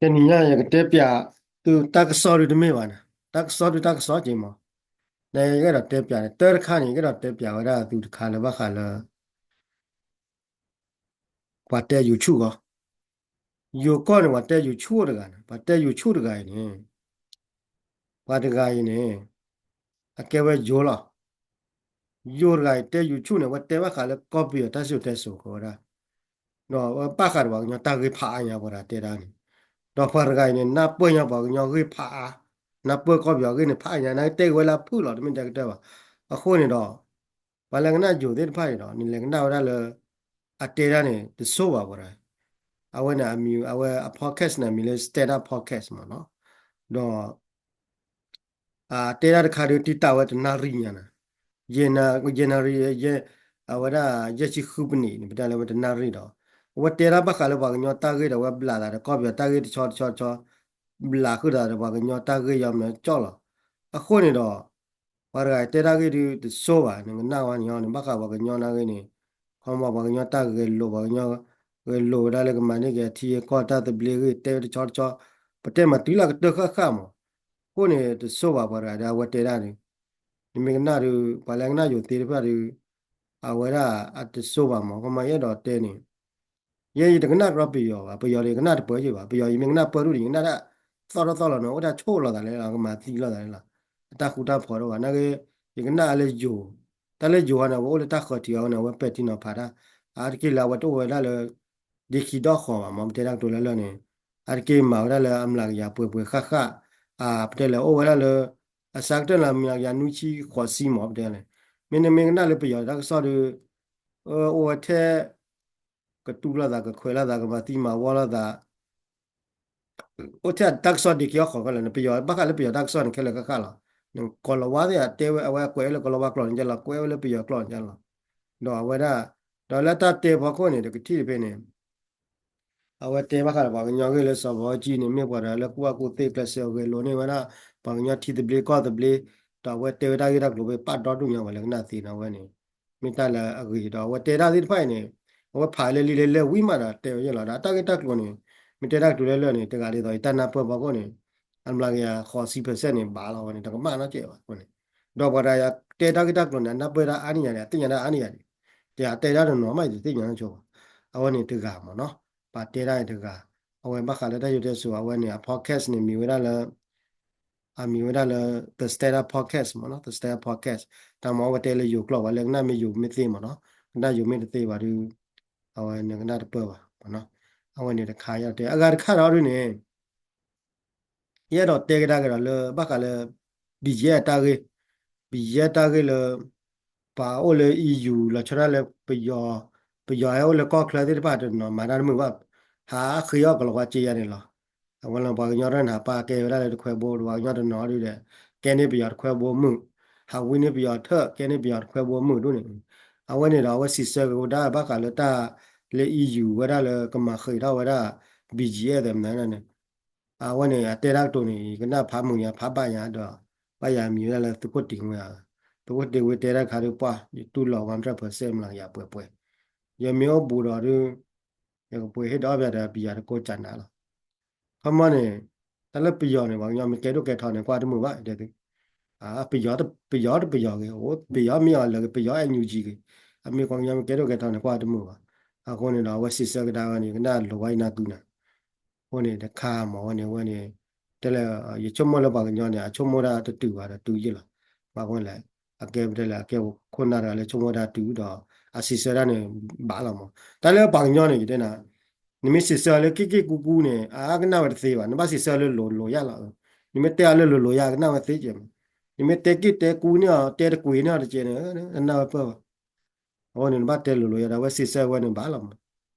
တနံၤညါ ယကတဲပျးသုတၢ်ကစီၣ်ဒုတမ့ၢ်ဘၣ်န့ၣ်, တၢ်ကစီၣ်ဒုတၢ်ကစီၣ်က့မး, ဒီးယကအဲၣ်ဒိးတဲပျးန့ၣ် တၢ်တခါန့ၣ် ယကအဲၣ်ဒိးတဲပျးဝဲဒၣ်သုတခါလၢဘၣ်ဃးလၢ ပှၤတဲ YouTube ဂီၢ်, ယိၤကီၢ်န့ၣ် ပှၤတဲ YouTube တဂၤန့ၣ်, ပှၤတဲ YouTube တဂၤအံၤန့ၣ်, ပှၤတဂၤအံၤန့ၣ် အကဲဝဲယိၤလီၤ. ယိၤတဂၤအံၤတဲ YouTube န့ၣ် အဝဲတဲဘၣ်ဃးလၢကီၢ်ပယီၤတၢ်စံၣ်စိၤတဲစိၤဃီဝဲဒၣ်, ဒီးအဝဲဘၣ်ဃးဒီးပှၤကညီတၢ်ဂ့ၢ်ဖးအါညါ ပှၤတဂၤတဲဒၣ်န့ၣ်, ဒီးပှၤတဂၤအံၤန့ၣ် နၢ်ပၢၢ်ညါပှၤကညီဂ့ၢ်ဖးအါ, နၢ်ပၢၢ်ကီၢ်ပယီၤဂ့ၢ်န့ၣ်ဖးအါညါ နကတဲက့ၤဝဲလၢအဖုၣ်လီၤ တမ့ၢ်တဲကတၢၢ်ဘၣ်. အဃိန့ၣ်ဒီး ပှၤလၢကနၣ်ယိၤသ့ၣ်တဖၣ်န့ၣ်ဒီး နလဲၤကနၣ်ဝဲဒၣ်လၢ အတဲဒၣ်န့ၣ် တဆိၣ်ဘၣ်ပှၤတဂၤ, အဝဲန့ၣ်အမံၤ အဝဲအ podcast န့ၣ် အမံၤလၢ Stand Up Podcast မးနီၤ, ဒီး အတဲဒၣ်တခါဒုးတံၢ်တာ်ဝဲတနၣ်ရံၣ်ညါန့ၣ်, ယဲၢ်နၣ်ရံၣ်, အဝဲဒၣ်ယဲၢ်ဆံဃုပနံးန့ၣ် ပတဲလၢဝဲတနၣ်ရံၣ်ဒီး အဝဲတဲဒၣ်ဘၣ်ဃးလၢပှၤကညီတၢ်ဂ့ၢ်ဒီး အဝဲဘျးသးဒီးကီၢ်ပယီၤတၢ်ဂ့ၢ်တဆီတဆီတဆီ, ဘျးဃုာ်သးဒီးပှၤကညီတၢ်ဂ့ၢ်ယီၤမနုၤကၠီၣ်လီၤ. အဃိန့ၣ်ဒီး ပှၤတဂၤတဲတၢ်ဂ့ၢ်ဒုးတဆိၣ်ဘၣ် နကနၣ်ဝဲန့ၣ်န့ၣ် ဘၣ်ဃးပှၤကညီနၢ်ဂ့ၢ်န့ၣ်, ခီမီပှၤကညီတၢ်ဂဲၤလိာ် ပှၤကညီဂဲၤလိာ်ဝဲဒၣ်လၢကမၤန့ၢ်က့ၤထံဂ့ၢ်ကီၢ်တၢ်သဘျ့ဂ့ၢ် တဲဝဲတဆီတဆီ, ပတဲမၤတုၤလၢကတၢၢ်ဃၣ်ဃၣ်မး, အဃိန့ၣ်တဆိၣ်ဘၣ်ပှၤတဂၤဒီး အဝဲတဲဒၣ်န့ၣ်, နမ့ၢ်ကနၣ်ဒုး ပှၤလၢကနၣ်ယိၤသ့ၣ်တဖၣ်ဒုး အဝဲဒၣ်အတဆိၣ်ဘၣ်မး ခီမီယအဲၣ်ဒိးတဲန့ၣ် ယဲယတကနၣ်ကရီပယီၤဘၣ်, ပယီၤန့ၣ် ယကနၣ်တပၢၢ်ယ့ၢ်ဘၣ်, ပယီၤယမ့ၢ်ကနၣ်ပၢၢ်ဒုးန့ၣ် ယကနၣ်ဒၣ်သီၣ်ထီၣ်သီၣ်လီၤန့ၣ် အိၣ်တၢ်ဆိၣ်လိာ်သးလၢလီၤ ကမၤသံလိာ်သးလၢလီၤ, အတၢ်ဃူတၢ်ဖိးတအိၣ်ဘၣ်, နာ်က့ ယကနၣ်အါလၢယိၤ, တၢ်လၢယိၤဟီန့ၣ် အဝဲအိၣ်လၢတၢ်ဃၢၤထံးအီၤန့ၣ် အဝဲပဲာ်ထံနီၤဖးတၢ်, အါတက့ၢ်လၢအဝဲတအိၣ်ဝဲဒၣ်လၢ ဒ့ခံဒီၣ်ဃီၤဘၣ်မး ပတဲတၢ်ကတိၤလၢလၢ်န့ၣ်, အါတက့ၢ်မၤဝဲဒၣ်လၢအမျးကယၤပှဲၤပှဲၤဃၣ်ဃၣ်, ပတဲလၢအိၣ်ဝဲဒၣ်လၢ အစှၤကတၢၢ်လၢအမျးကယၤနွံဆံဃိးဆံမး ပတဲန့ၣ်, မ့တမ့ၢ်ကနၣ်လၢပယီၤတၢ်ကစီၣ်ဒီး အိၣ်ဝဲထဲ ကတူၢ်လိာ်သး ကခွဲးလိာ်သး ကမၤသံမၤဝီလိာ်သး, အိၣ်ထဲတၢ်ကစီၣ်ဒ့ခံအီၣ်ဃီၤခဲလၢာ်န့ၣ် ပယီၤ ဘၣ်ဃးလၢပယီၤတၢ်ကစီၣ်န့ၣ် ခဲလၢာ်ဃၣ်ဃၣ်လီၤ, ကိၤလၤဝါသ့ၣ်အတဲဝဲ အဝဲကွဲးဝဲလၢကိၤလၤဝါကျိာ်န့ၣ်လီၤ ကွဲးဝဲလၢပယီၤကျိာ်န့ၣ်လီၤ, ဒီးအဝဲဒၣ် ဒီးလၢတၢ်တဲဖီခိၣ်န့ၣ် တကထံၣ်တဖဲန့ၣ် အဝဲတဲဘၣ်ဃးဒီးပှၤကညီဂ့ၢ်လၢစီၤဘီကၠံန့ၣ် မ့ၢ်ပှၤတဂၤလၢကူၣ်ဘၣ်ကူၣ်သ့ကျဲးစၢးဂဲၤလိာ်န့ၢ်ဝဲဒၣ် ပှၤကညီထံသဘျ့ကီၢ်သဘျ့, ဒီးအဝဲတဲဝဲတၢ်ဂ့ၢ်တၢ်ကျိၤဖဲပာ်ဒီဒူၣ်ညါဝဲလၢကနၣ်သ့န့ၣ် အဝဲန့ၣ် မ့ၢ်တၢ်လၢအဂ့ၤဒီး အဝဲတဲတၢ်သ့ၣ်တဖၣ်အံၤန့ၣ် အဝဲဖးလၢလံာ်လၢလဲၢ်ဝံၤမးဒီးတဲဝဲယဲၢ်လီၤ ဒီးတၢ်ဂ့ၢ်တၢ်ကျိၤန့ၣ် မ့ၢ်တဲတၢ်ကတိၤလၢလၢ်န့ၣ် တဂၤဒ်သိးယတၢ်နၢ်ပၢၢ်ဖီခိၣ်န့ၣ် အမျးကယၤဃိးဆံ percent န့ၣ် ဘၣ်လီၤဝဲန့ၣ် တကမၣ်နီတစဲးဘၣ်အဃိန့ၣ်, ဒီးပှၤတဂၤတဲတၢ်ဂ့ၢ်တၢ်ကျိၤန့ၣ် အနၢ်ပၢၢ်တၢ်အါန့ၢ်ယၤန့ၣ် အသ့ၣ်ညါတၢ်အါန့ၢ်ယၤန့ၣ်, တဲအတဲတၢ်တနီၤမး ယတသ့ၣ်ညါနီတစဲးဘၣ်, အဝဲန့ၣ်တဂၤမးနီၤ, ပှၤတဲတၢ်အံၤတဂၤ, အဝဲဘၣ်ဃးလၢတၢ်ယိၤတဲစိၤ အဝဲန့ၣ် အ podcast န့ၣ် မံၤဝဲဒၣ်လၢ အမံၤဝဲဒၣ်လၢ The Standard Podcast မးနီၤ The Standard Podcast, တၢ်မၤအဝဲတဲလၢယိၤကျိာ် ပှၤလၢကနၣ်မ့ၢ်ယိၤမ့ၢ်သ့မးနီၤ, ကနၣ်ယိၤမ့ၢ်တသ့ဘၣ်ဒီး အဝဲန့ၣ်ကနၣ်တပၢၢ်ဘၣ်မးနီၤ, အဝဲန့ၣ်တခါယတဲ အဂၤတခါဒီးဒ်န့ၣ် ယအဲၣ်ဒိးတဲကဒါက့ၤဒီးလၢဘၣ်ဃးလၢ BGF တၢ်ဂ့ၢ်, BGF တၢ်ဂ့ၢ်လၢ ပှၤအိၣ်လၢ EU လီၤဆီဒၣ်လၢပယီၤ, ပယီၤဟဲအိၣ်လၢကီၢ်ချၢသ့ၣ်တဖၣ်တနီၤမၤတၢ်တမုာ်ဘၣ်, ဟးဃ့အီၣ်ကလီၤဝါစ့ယါန့ၣ်လီၤ. အဝဲလၢပှၤကညီတနီၤပာ်ကဲဝဲဒၣ်လၢတခွဲဘိ, ပှၤကညီတနီၤဒုးဒီး ကဲန့ၢ်ပယီၤတခွဲဘိမုာ်, ဟးဝံန့ၢ်ပယီၤထၢၣ် ကဲန့ၢ်ပယီၤတခွဲဘိမုာ်ဒ်န့ၣ်, အဝဲန့ၣ်ဒီးအဝဲစံးဆၢက့ၤဝဲဒၣ်ဘၣ်ဃးလၢတၢ်လၢ EU ဝဲဒၣ်လၢကမၤဃ့ထီၣ်ဝဲဒၣ် BGF သ့ၣ်မနုၤန့ၣ် အဝဲန့ၣ် အတဲတၢ်ကတိၤန့ၣ် ယကနၣ်ဖးမုာ်ညါဖးဘၣ်ညါဒီး ဘၣ်ယၤမံၤဝဲဒၣ်လၢသုးခိၣ်တ့ၤဝ့, သုးခိၣ်တ့ၤဝ့တဲတၢ်တခါဒုးပှၢ် ယတူၢ်လိာ် one hundred percent မျးကယၤပှဲၤပှဲၤ, ယမ့ၢ်အိၣ်ဘူးဒီးဒုး ယကပှ့ၤဟ့ၣ်ဒီးအီၣ်ပယီၤဒီး ပယီၤတကိးကနၤလီၤ. ခီမီန့ၣ် တၢ်လၢပယီၤန့ၣ် ပှၤကညီမ့ၢ်ကဲဒိၣ်ကဲထီန့ၣ် ကွၢ်တမုာ်ဘၣ်တဲသု, ပယီၤတပယီၤဂ့ၤ, ပယီၤမ့ၢ်အီၤလၢာ်ဂ့ၤ, ပယီၤ NUG ဂ့ၤ, အမ့ၢ်ပှၤကညီမ့ၢ်ကဲဒိၣ်ကဲထီန့ၣ် ကွၢ်တမုာ်ဘၣ်. အဃိန့ၣ်ဒီး အဝဲစံးဆၢကဒါဝဲန့ၣ် ကနၣ်လိၤဝဲအံၤနၢ်ကုနၤ အဃိန့ၣ်တခါမ့ၢ်ဝဲန့ၣ် ဝဲန့ၣ် တဲလၢ ယဆိကမိၣ်လၢပှၤကညီန့ၣ် အဆိကမိၣ်ဒၣ်တတုၤဘၣ်ဒီးတုၤယ့ၣ်လီၤ. ဘၣ်ဃိလဲၣ် အကဲပတဲလၢအကဲခိၣ်နၢ်တဂၤလၢဆိကမိၣ်ဒၣ်တုၤဒီး အစံးဆၢဒၣ်န့ၣ် ဘၣ်လီၤမး. တၢ်လၢပှၤကညီန့ၣ် ယတဲနၤ နမ့ၢ်စံးဆၢလၢက့ၣ်က့ၣ်ကူကူန့ၣ် အကနၣ်ဝဲတသ့ဘၣ်. နဘၣ်စံးဆၢလၢလိၤလိၤယါလီၤ. နမ့ၢ်တဲအီၤလၢလိၤလိၤယါ ကနၣ်ဝဲသ့ကဲးမး. နမ့ၢ်တဲက့ၣ်တဲကူန့ၢ်အီၤ တဲတကွံာ်န့ၢ်အီၤတကဲးန့ၣ် ကနၣ်ဝဲပၢၢ်ဘၣ်. အဃိန့ၣ် နဘၣ်တဲလိၤလိၤယါဒီး အဝဲစံးဆၢဝဲန့ၣ်ဘၣ်လီၤမး.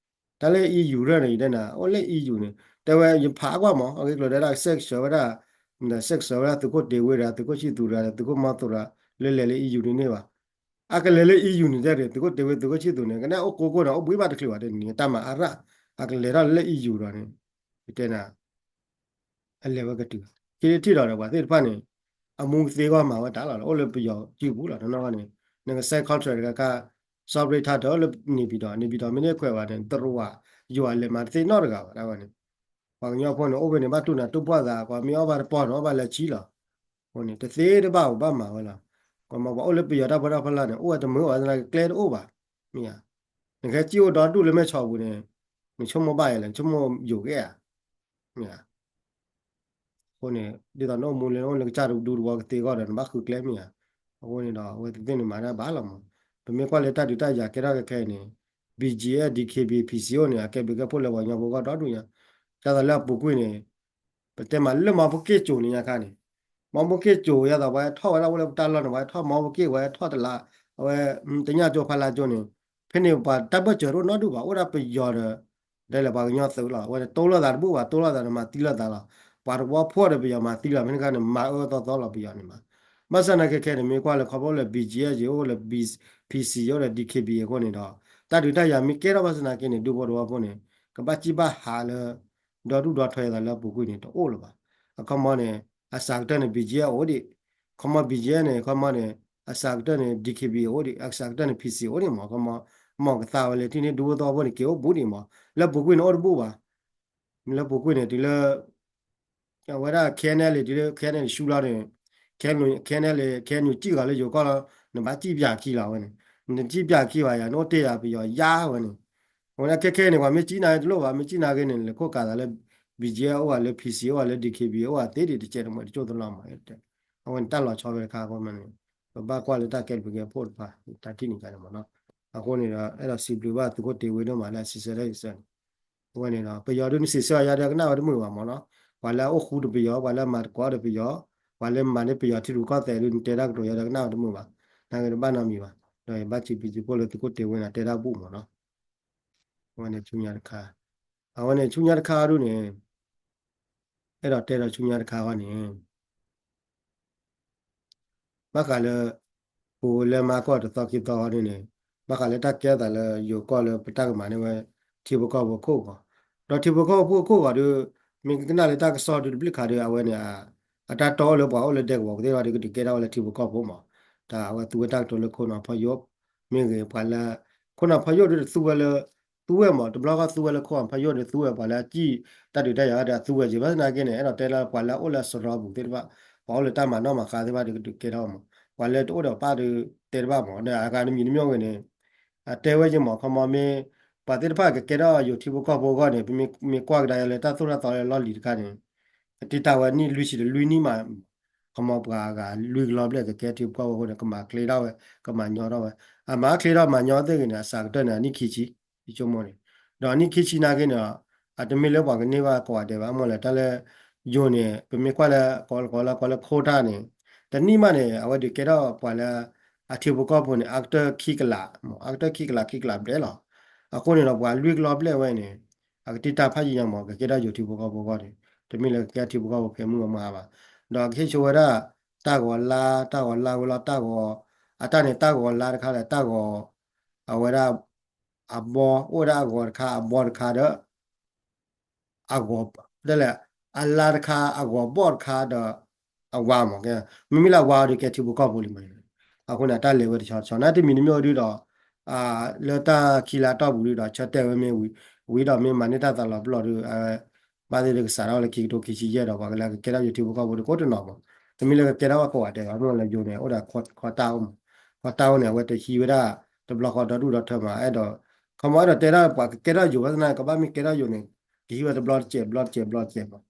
တၢ်လၢ EU ရၢၢ်န့ၣ် ယတဲနၤ အိၣ်လၢ EU န့ၣ် တဲဝဲ ယဖးကွၢ်မး အဂ့ၢ်ကျိၤတဲဒၣ် စဲးကဆှၢဝဲဒၣ် စဲးကဆှၢဝဲဒၣ်သုးခိၣ်တ့ၤဝ့ဒီး သုးခိၣ်ဆံၣ်သူးဒီး သုးခိၣ်မီသိးဒီး လၢလဲၤလၢ EU န့ၣ်န့ၢ်ဘၣ်. အကလဲၤလၢ EU န့ၣ်တဲ သုးခိၣ်တ့ၤဝ့ သုးခိၣ်ဆံၣ်သူးန့ၣ် ကနၣ်အိၣ်ကိးကိးဒီး အိၣ်ဘှံးဘၣ်တချုးဘၣ်တနံၤ တၢ်မၤအါရၣ် အကလဲၤထီၣ်လၢ EU ဒီးန့ၣ် ယတဲနၤ အလဲၤဝဲကတုၤ ခံထံၣ်ဒီးပှၤသ့ၣ်တဖၣ်န့ၣ် အမူသ့ဂီၢ်မၤဝဲတၢ်လီၤ အိၣ်လၢပယီၤစုပူၤလီၤ တနီၤဂီၢ်န့ၣ် နက sign contract တဂၤကါ sovereign ထါထီၣ်လၢ နေပြည်တော် နေပြည်တော် မ့ၢ်န့ၢ်ခွဲးဝဲန့ၣ် တရူးဝဲ ယွၤလဲၤမၤတသ့နီတဂၤဘၣ် တၢ်ဝဲန့ၣ် ပှၤကညီဖိန့ၣ် အိၣ်ဖဲန့ၣ် ဘၣ်တူၢ်နၤတူၢ်ပှၢ်သး ကွၢ်မ့ၢ်အီၣ်ဘၣ်တပီၢ်န့ၣ် အီၣ်ဘၣ်လၢဆံလီၤ. အဃိန့ၣ် တသ့တဘၣ်အိၣ်ဘၣ်မၤဝဲလီၤ. ကွၢ်မ့ၢ်ပှၤအိၣ်လၢပယီၤတၢ်ပၢတၢ်ဖီလာ်န့ၣ် အိၣ်ဝဲတမုာ်ဘၣ်သနာ်က့ ကျဲတအိၣ်ဘၣ်. မ့ၢ်ဧါ. နကဟဲစံၣ်အိၣ်ဒီဒူၣ်လၢမဲၢ်ဆီးပူၤန့ၣ် နဆိကမိၣ်ဘၣ်ယဲလဲၣ် နဆိကမိၣ်ယိာ်ကဲဧါ. မ့ၢ်ဧါ. အဃိန့ၣ် ဒ်သိးနအိၣ်မူလၢနအိၣ်လၢကစၢ်တဒူတဝီ ကသ့အဂီၢ်ဒီး နဘၣ်ဃုကျဲမ့ၢ်ဧါ. အဃိန့ၣ်ဒီး အဝဲသ့ၣ်န့ၣ်မၤတၢ်ဘၣ်လီၤမး. ပမ့ၢ်ကွၢ်လၢတၢ်ဒုးတၢ်ယၤကဲထီၣ်ခဲခဲအံၤန့ၣ် BGF, DKBA, PC အိၣ်န့ၣ် အကဲဘျုးကဲဖှိၣ်လၢပှၤကညီဖိအဂီၢ်ဒီဒူၣ်ညါ. ဒ်သိးလၢအပူၤကွံာ်န့ၣ် ပတဲမးလၢမီဖိက့ၣ်ကၠိၤန့ၣ်ညါခါန့ၣ် မီဖိက့ၣ်ကၠိၤ ဒ်သိးပှၤဟဲထီၣ်ဝဲဒၣ်အိၣ်လၢပတၢ်လီၢ်န့ၣ် ပှၤဟဲထီၣ်မီဖိက့ၣ် ပှၤဟဲထီၣ်တလး အဝဲ တညၣ်ကၠိဖးလါကၠိန့ၣ် ဖဲန့ၣ်ပှၤတၢ်ဘၢၣ်စၢၤတအိၣ်နီတဒူၣ်ဘၣ် အိၣ်ဒၣ်ပယီၤဒီး ဒ်လဲၣ်ပှၤကညီသုးလီၤ. အဝဲန့ၣ် တိလိာ်သးတဘူၣ်ဘၣ် တိလိာ်သးဒီးမၤသံလိာ်သးလီၤ. ပှၤတဝီဖိဒီးပယီၤမၤသံလီၤ ဖဲန့ၣ်ခါန့ၣ် မၤအၢအသီသီလီၤပယီၤန့ၣ်မး. ဘၣ်ဆၣ်သနာ်က့ခဲန့ၣ် မ့ၢ်ကွၢ်လၢခီဖျိလၢ BGF အိၣ်လၢ PC အိၣ်ဒီး DKBA အဃိန့ၣ်ဒီး တၢ်ဒုးတၢ်ယၤမ့ၢ်ကဲထီၣ်ဘၣ်ဆၣ်သနာ်က့န့ၣ် ဒူဖိတဝီဖိန့ၣ် ကဘၣ်စံၣ်ဘၣ်ဟးလၢ ဒီဒူၣ်ဒီထၢသးလၢအပူၤကွံာ်န့ၣ် တအိၣ်လၢၤဘၣ်. အခီမီန့ၣ် အစှၤကတၢၢ်န့ၣ် BGF အိၣ်ဒံး, ခီမီ BGF န့ၣ် ခီမီန့ၣ် အစှၤကတၢၢ်န့ၣ် DKBA အိၣ်ဒံး, အစှၤကတၢၢ်န့ၣ် PC အိၣ်ဒံးမး. ခီမီ မီၢ်ကသါဝဲလၢထံၣ်န့ၣ် ဒူဖိသဝီဖိန့ၣ် က့ၤအိၣ်ဘူးဒံးမး. လၢပူၤကွံာ်န့ၣ်အိၣ်တဘူးဘၣ်. လၢပူၤကွံာ်န့ၣ် တုၤလၢ အဝဲဒၣ် KNLA တုၤလၢ KNLA ဆူလီၤန့ၣ် KNLA KNU စံၣ်ဂၤလၢယိၤကီၢ်လီၤ နဘၣ်စံၣ်ပၠးခံလီၤဝဲန့ၣ် နတစံၣ်ပၠးခံဘၣ်ယၤ နအိၣ်တ့ၢ်ယၤပယီၤယါဝဲန့ၣ်. အဝဲဒၣ်ခဲခဲန့ၣ် ပှၤမ့ၢ်စံၣ်နာ်က့တလိၣ်ဘၣ် မ့ၢ်စံၣ်နာ်က့န့ၣ် လဲၤခိၣ်ကးသးလၢ BGF အိၣ်ဂၤလၢ PC အိၣ်ဂၤလၢ DKBA အိၣ်ဂၤသ့ဒံးတကဲးတမှဲၤတကၠိၢ်တလီၢ်မး. အဝဲန့ၣ်တၢ်လီၤဆီဖဲတခါအဃိန့ၣ် ပဘၣ်ကွၢ်လၢတၢ်ကဲဘျုးကဲဖှိၣ်တဖၣ် တၢ်ထံၣ်န့ၣ်ကန့ၣ်မးနီၤ. အဃိန့ၣ်ဒီး အဲၣ်ဒိးစံးဘျုးဘၣ်သုးခိၣ်တ့ဝ့ဒိၣ်မးလၢအစံးဆၢတၢ်အံၤစၢၤန့ၣ် အဝဲန့ၣ်ဒီး ပယီၤဒုးနစံးဆၢအီၤယါဒီးကနၣ်ဝဲတမုာ်ဘၣ်မးနီၤ. ပှၤလၢအအိၣ်ဃူဒီးပယီၤ ပှၤလၢအမၤသကိးဒီးပယီၤ ပှၤလၢမၤန့ၢ်ပယီၤထံရူၢ်ကီၢ်သဲးဒုးနတဲတၢ်ကတိၤယါဒီးကနၣ်ဝဲတမုာ်ဘၣ်. နာ်က့တဘၣ်နီတမံၤဘၣ်. ဒီးယဘၣ်စံးဘျုးစံးဖှိၣ်လၢသုးခိၣ်တ့ဝ့န့ၣ် တဲတၢ်ဘူၣ်မးနီၤ. အဝဲန့ၣ်ဆူညါတခါ အဝဲန့ၣ်ဆူညါတခါဒုးန့ၣ် အဲၣ်ဒိးတဲဒီးဆူညါတခါဃီန့ၣ် ဘၣ်ဃးလၢ ပူၤလၢမၤကီၢ်တသီခံသီဃီဒုးန့ၣ် ဘၣ်ဃးလၢတၢ်ကဲထီၣ်သးလၢယိၤကီၢ်လၢပတၢ်ကမၤန့ၢ်ဝဲ ထံဖိကီၢ်ဖိအခိၣ်အဂီၤ, ဒီးထံဖိကီၢ်ဖိအခိၣ်အဂီၤဒုး မ့ၢ်ကနၣ်လၢတၢ်ကစီၣ်ဒုးတဘျုးခါဒုး အဝဲန့ၣ် အတၢ်တီအိၣ်လၢပှၤအိၣ်လၢဒဲကဝီၤကသ့ၣ်တဖၣ်ဒုးကဒုးကဲထီၣ်ဝဲလၢထံဖိကီၢ်ဖိမး, တၢ်အဝဲသူဝဲတၢ်ကတိၤလၢခိၣ်နၢ်ဖီယိၣ်, မ့ၢ်ဂ့ၤပှၤလၢ ခိၣ်နၢ်ဖီယိၣ်ဒုးတသူဝဲလၢ သူဝဲမး တဘျီဃီသူဝဲလၢခိၣ်နၢ်ဖီယိၣ်ဒုးသူဝဲပှၤလၢအစံၣ် တၢ်ဒုးတၢ်ယၤဒီးအသူဝဲက့ၤ ဘၣ်ဆၣ်သနာ်က့န့ၣ် အဲၣ်ဒိးတဲလၢပှၤလၢအအိၣ်လၢအစရီပူၤသ့ၣ်တဖၣ် ပှၤအိၣ်လၢတၢ်မၤနီၣ်မၤဃါသ့ၣ်တဖၣ်ဒုးကဒုးကဲထီၣ်မး, ပှၤလၢတအိၣ်ဒီးပၢ်ဒုးတဲတဘၣ်မး ဒီးအဂၤတမံၤတမံၤဂ့ၤန့ၣ် အတဲဝဲက့ၤမး ခီမီမ့ၢ် ပှၤသ့ၣ်တဖၣ်ကကဲထီၣ်ယိၤထံဖိကီၢ်ဖိအဂီၢ်န့ၣ် ပမ့ၢ်ကွၢ်ကဒါယၤလၢတၢ်သိၣ်တၢ်သီလၢလီၢ်လံၤတခါန့ၣ် ကတ့တၢ်ဝဲနံၣ်လွံၢ်ဆံဒီးလွံၢ်နံၣ်မး, ခီမီပှၤအဂၤလွံၢ်ကလီဘျဲၣ်ကကဲထံဖိကီၢ်ဖိအဃိန့ၣ် ကမၤချ့ထီၣ်ဝဲ ကမၤညီထီၣ်ဝဲ, အမၤချ့ထီၣ်မၤညီသ့ၣ်ဂ့ၤန့ၣ် အစှၤကတၢၢ်န့ၣ် အနံၣ်ခံဆံ ယဆိကမိၣ်န့ၣ်, ဒီးအနံၣ်ခံဆံနာ်က့န့ၣ် အတမ့ၢ်လၢပှၤကန့ၢ်ဘၣ်ကိးဂၤဒဲးဘၣ် မ့ၢ်လၢတၢ်လၢ ယိၤန့ၣ် ပမ့ၢ်ကွၢ်လၢ ကိးလၢကိးလၢခိၣ်တၢ်န့ၣ် တနံၣ်မးန့ၣ် အဝဲဒုးကဲထီၣ်ပှၤလၢ အထံဖိကီၢ်ဖိန့ၣ် အကတၢၢ်ခံကလး, အကတၢၢ်ခံကလးခံကလးဘျဲၣ်လီၤ. အဃိန့ၣ်ဒီးပှၤလွံၢ်ကလီဘျဲၣ်ဝဲန့ၣ် အကတ့တၢ်ဖးယံာ်ညါမး ကကဲထီၣ်ယိၤထံဖိကီၢ်ဖိအဂီၢ်န့ၣ် တမ့ၢ်လၢကကဲထံဖိကီၢ်ဖိဖဲမုၢ်အမါဘၣ်. ဒီးကဟ့ၣ်ဆိဝဲဒၣ် တၢ်ဂီၤလါ တၢ်ဂီၤလါဝဲလီၤ တၢ်ဂီၤ အတၢ်န့ၣ် တၢ်ဂီၤလါတခါဒီး တၢ်ဂီၤ အဝဲဒၣ် အဘီ အိၣ်ဝဲဒၣ်အဂီၤတခါ အဘီတခါဒီး အဂီၤ ဒ်လဲၣ် အလါတခါ အဂီၤဘီၣ်တခါဒီး အဝါမး ကဲ မ့မ့ၢ်လၢအဝါအီၤဒီးကဲထံဖိကီၢ်ဖိလံမး, အဃိန့ၣ် အတၢ်လဲၤဝဲတဆီဆီ နတမံၤတမံၤအီၤဒုဒီး လၢတၢ်ခံလါတီၢ်ပူၤဒုဒီး ဆၢတဲာ်ဝဲမ့ၢ်ဝံၤ ဝံၤဒီးမ့ၢ်မၤန့ၢ်တၢ်သးလီၤပလီၢ်ဒု ဘၣ်သ့ၣ်သ့ၣ်ကစးထီၣ်လၢခံကထိခံဆံယဲၢ်ဒီး ပှၤကလၢကကဲထီၣ်ယိၤထံဖိကီၢ်ဖိဒုကိးတနီၤမး, တမ့ၢ်လၢကကဲထီၣ်ဝဲကိးဂၤဒဲးဘၣ် မ့ၢ်လၢယိၤန့ၣ် အိၣ်ဒီးခီတၢ်အိၣ်မး, ခီတၢ်အိၣ်န့ၣ် အဝဲတဟံးဝဲဒၣ် တဘျီဃီဒီဒူၣ်ဒီထၢမး အဲၣ်ဒိး ခီမီအဲၣ်ဒိးတဲဒၣ်ပှၤကကဲထီၣ်ယိၤဘၣ်သနာ် ကဘၣ်မ့ၢ်ကဲထီၣ်ယိၤန့ၣ် ကဟံးဝဲတဘျီတစဲးဘျီတစဲးဘျီတစဲးမး,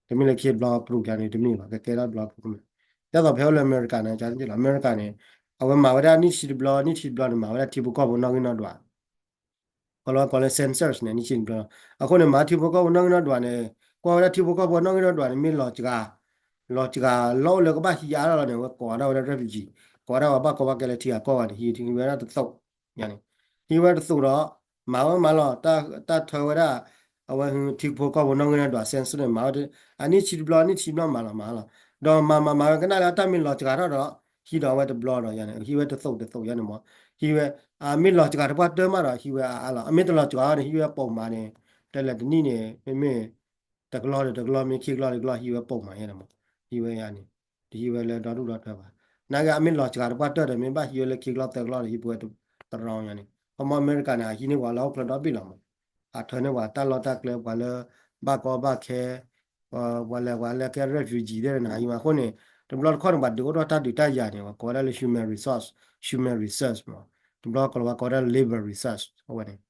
တမ့ၢ်လၢခံဘျီပရူၢ်ကျါန့ၣ် တမ့ၢ်ဘၣ် ကကဲထီၣ်ဘျီပရူၢ်မး, ဒ်သိးဖဲအိၣ်လၢအမဲရကၤန့ၣ် ကလီၤ အမဲရကၤန့ၣ် အဝဲမၤဝဲဒၣ်နံၣ်ဆံတဘျီ နံၣ်ဆံတဘျီန့ၣ် မၤဝဲဒၣ်ထံဖိကီၢ်ဖိနီၣ်ဂံၢ်နီၣ်ဒွး ကလီကီးလၢ census န့ၣ် နံၣ်ဆံတဘျီ, အဃိန့ၣ် မၤထံဖိကီၢ်ဖိနီၣ်ဂံၢ်နီၣ်ဒွးန့ၣ် ကွၢ်ဝဲဒၣ်ထံဖိကီၢ်ဖိနီၣ်ဂံၢ်နီၣ်ဒွးန့ၣ် မ့ၢ်လီၤစှၤ လီၤစှၤလီၢ်အိၣ်လၢကဘၣ်ဟံးအါထီၣ်လီၤန့ၣ် အဝဲကိးဝဲဒၣ်ဝဲဒၣ် refugee ကိးဝဲဒၣ်ပှၤဘၣ်ကီဘၣ်ခဲလၢထံဂၤကီၢ်ဂၤန့ၣ် ဟံးဝဲဒၣ်တသိးညါန့ၣ်, ဟံးဝဲတသိးဒီး မၤဝဲမၤလီၤ တၢ်ထၢဝဲဒၣ် အဝဲဟံးထံဖိကီၢ်ဖိနီၣ်ဂံၢ်နီၣ်ဒွး census န့ၣ် မၤဝဲ အနံၣ်ဆံတဘျီ နံၣ်ဆံတဘျီမၤလီၤမၤလီၤ, ဒီးမၤမၤမၤဝဲကနၣ်လၢတၢ်မ့ၢ်လီၤစှၤထီၣ်ဒီး ဟံးဒီးအဝဲတဘျီဒီးယါန့ၣ် ဟံးဝဲတသိးတသိးယါန့ၣ်မး, ဟံးဝဲ အမ့ၢ်လီၤစှၤတပှၢ်တၢၢ်မးဒီး ဟံးဝဲအါအါလီၤ, အမ့ၢ်တလီၤစှၤန့ၣ် ဟံးဝဲပိာ်မးန့ၣ် တဲလၢတနံၣ်န့ၣ် မ့မ့ၢ် တကလီၢ်ဒီးတကလီၢ် မ့ၢ်ခံကလီၢ်တကလီၢ် ဟံးဝဲပိာ်မးယါန့ၣ်မး, ဟံးဝဲယါန့ၣ် တဟံးဝဲလၢဒီဒူၣ်ဒီထၢဘၣ်, နာ်က့အမ့ၢ်လီၤစှၤတပှၢ်တၢၢ်ဒီး မ့ၢ်ဘၣ်ဟံးဝဲလၢခံကလီၢ်သၢကလီၢ်ဒီး ဟံးပဝဲတရီညါန့ၣ်, ခီမီအမဲရကၤန့ၣ် အဟံးန့ၢ်ပှၤလၢဟီၣ်ခိၣ်ချၢဒီဘ့ၣ်လီၤမး, အထၢန့ၢ်ပှၤတၢ်လီၢ်တၢ်ကျဲ ပှၤလၢ ဘၣ်ကီဘၣ်ခဲ ပှၤလဲၤပှၤလဲၤကဲ refugee သ့ၣ်တဖၣ်အံၤမး အဃိန့ၣ် တဘျီတခီၣ်န့ၣ် ပှၤဒုးအိၣ်ထီၣ်တၢ်ဒုးတၢ်ယၤန့ၣ် ပှၤကိးဝဲဒၣ်လၢ human resource, human resource မး တဘျီကီၢ်လီၤဝဲကိးဝဲဒၣ် labor resource အဝဲန့ၣ်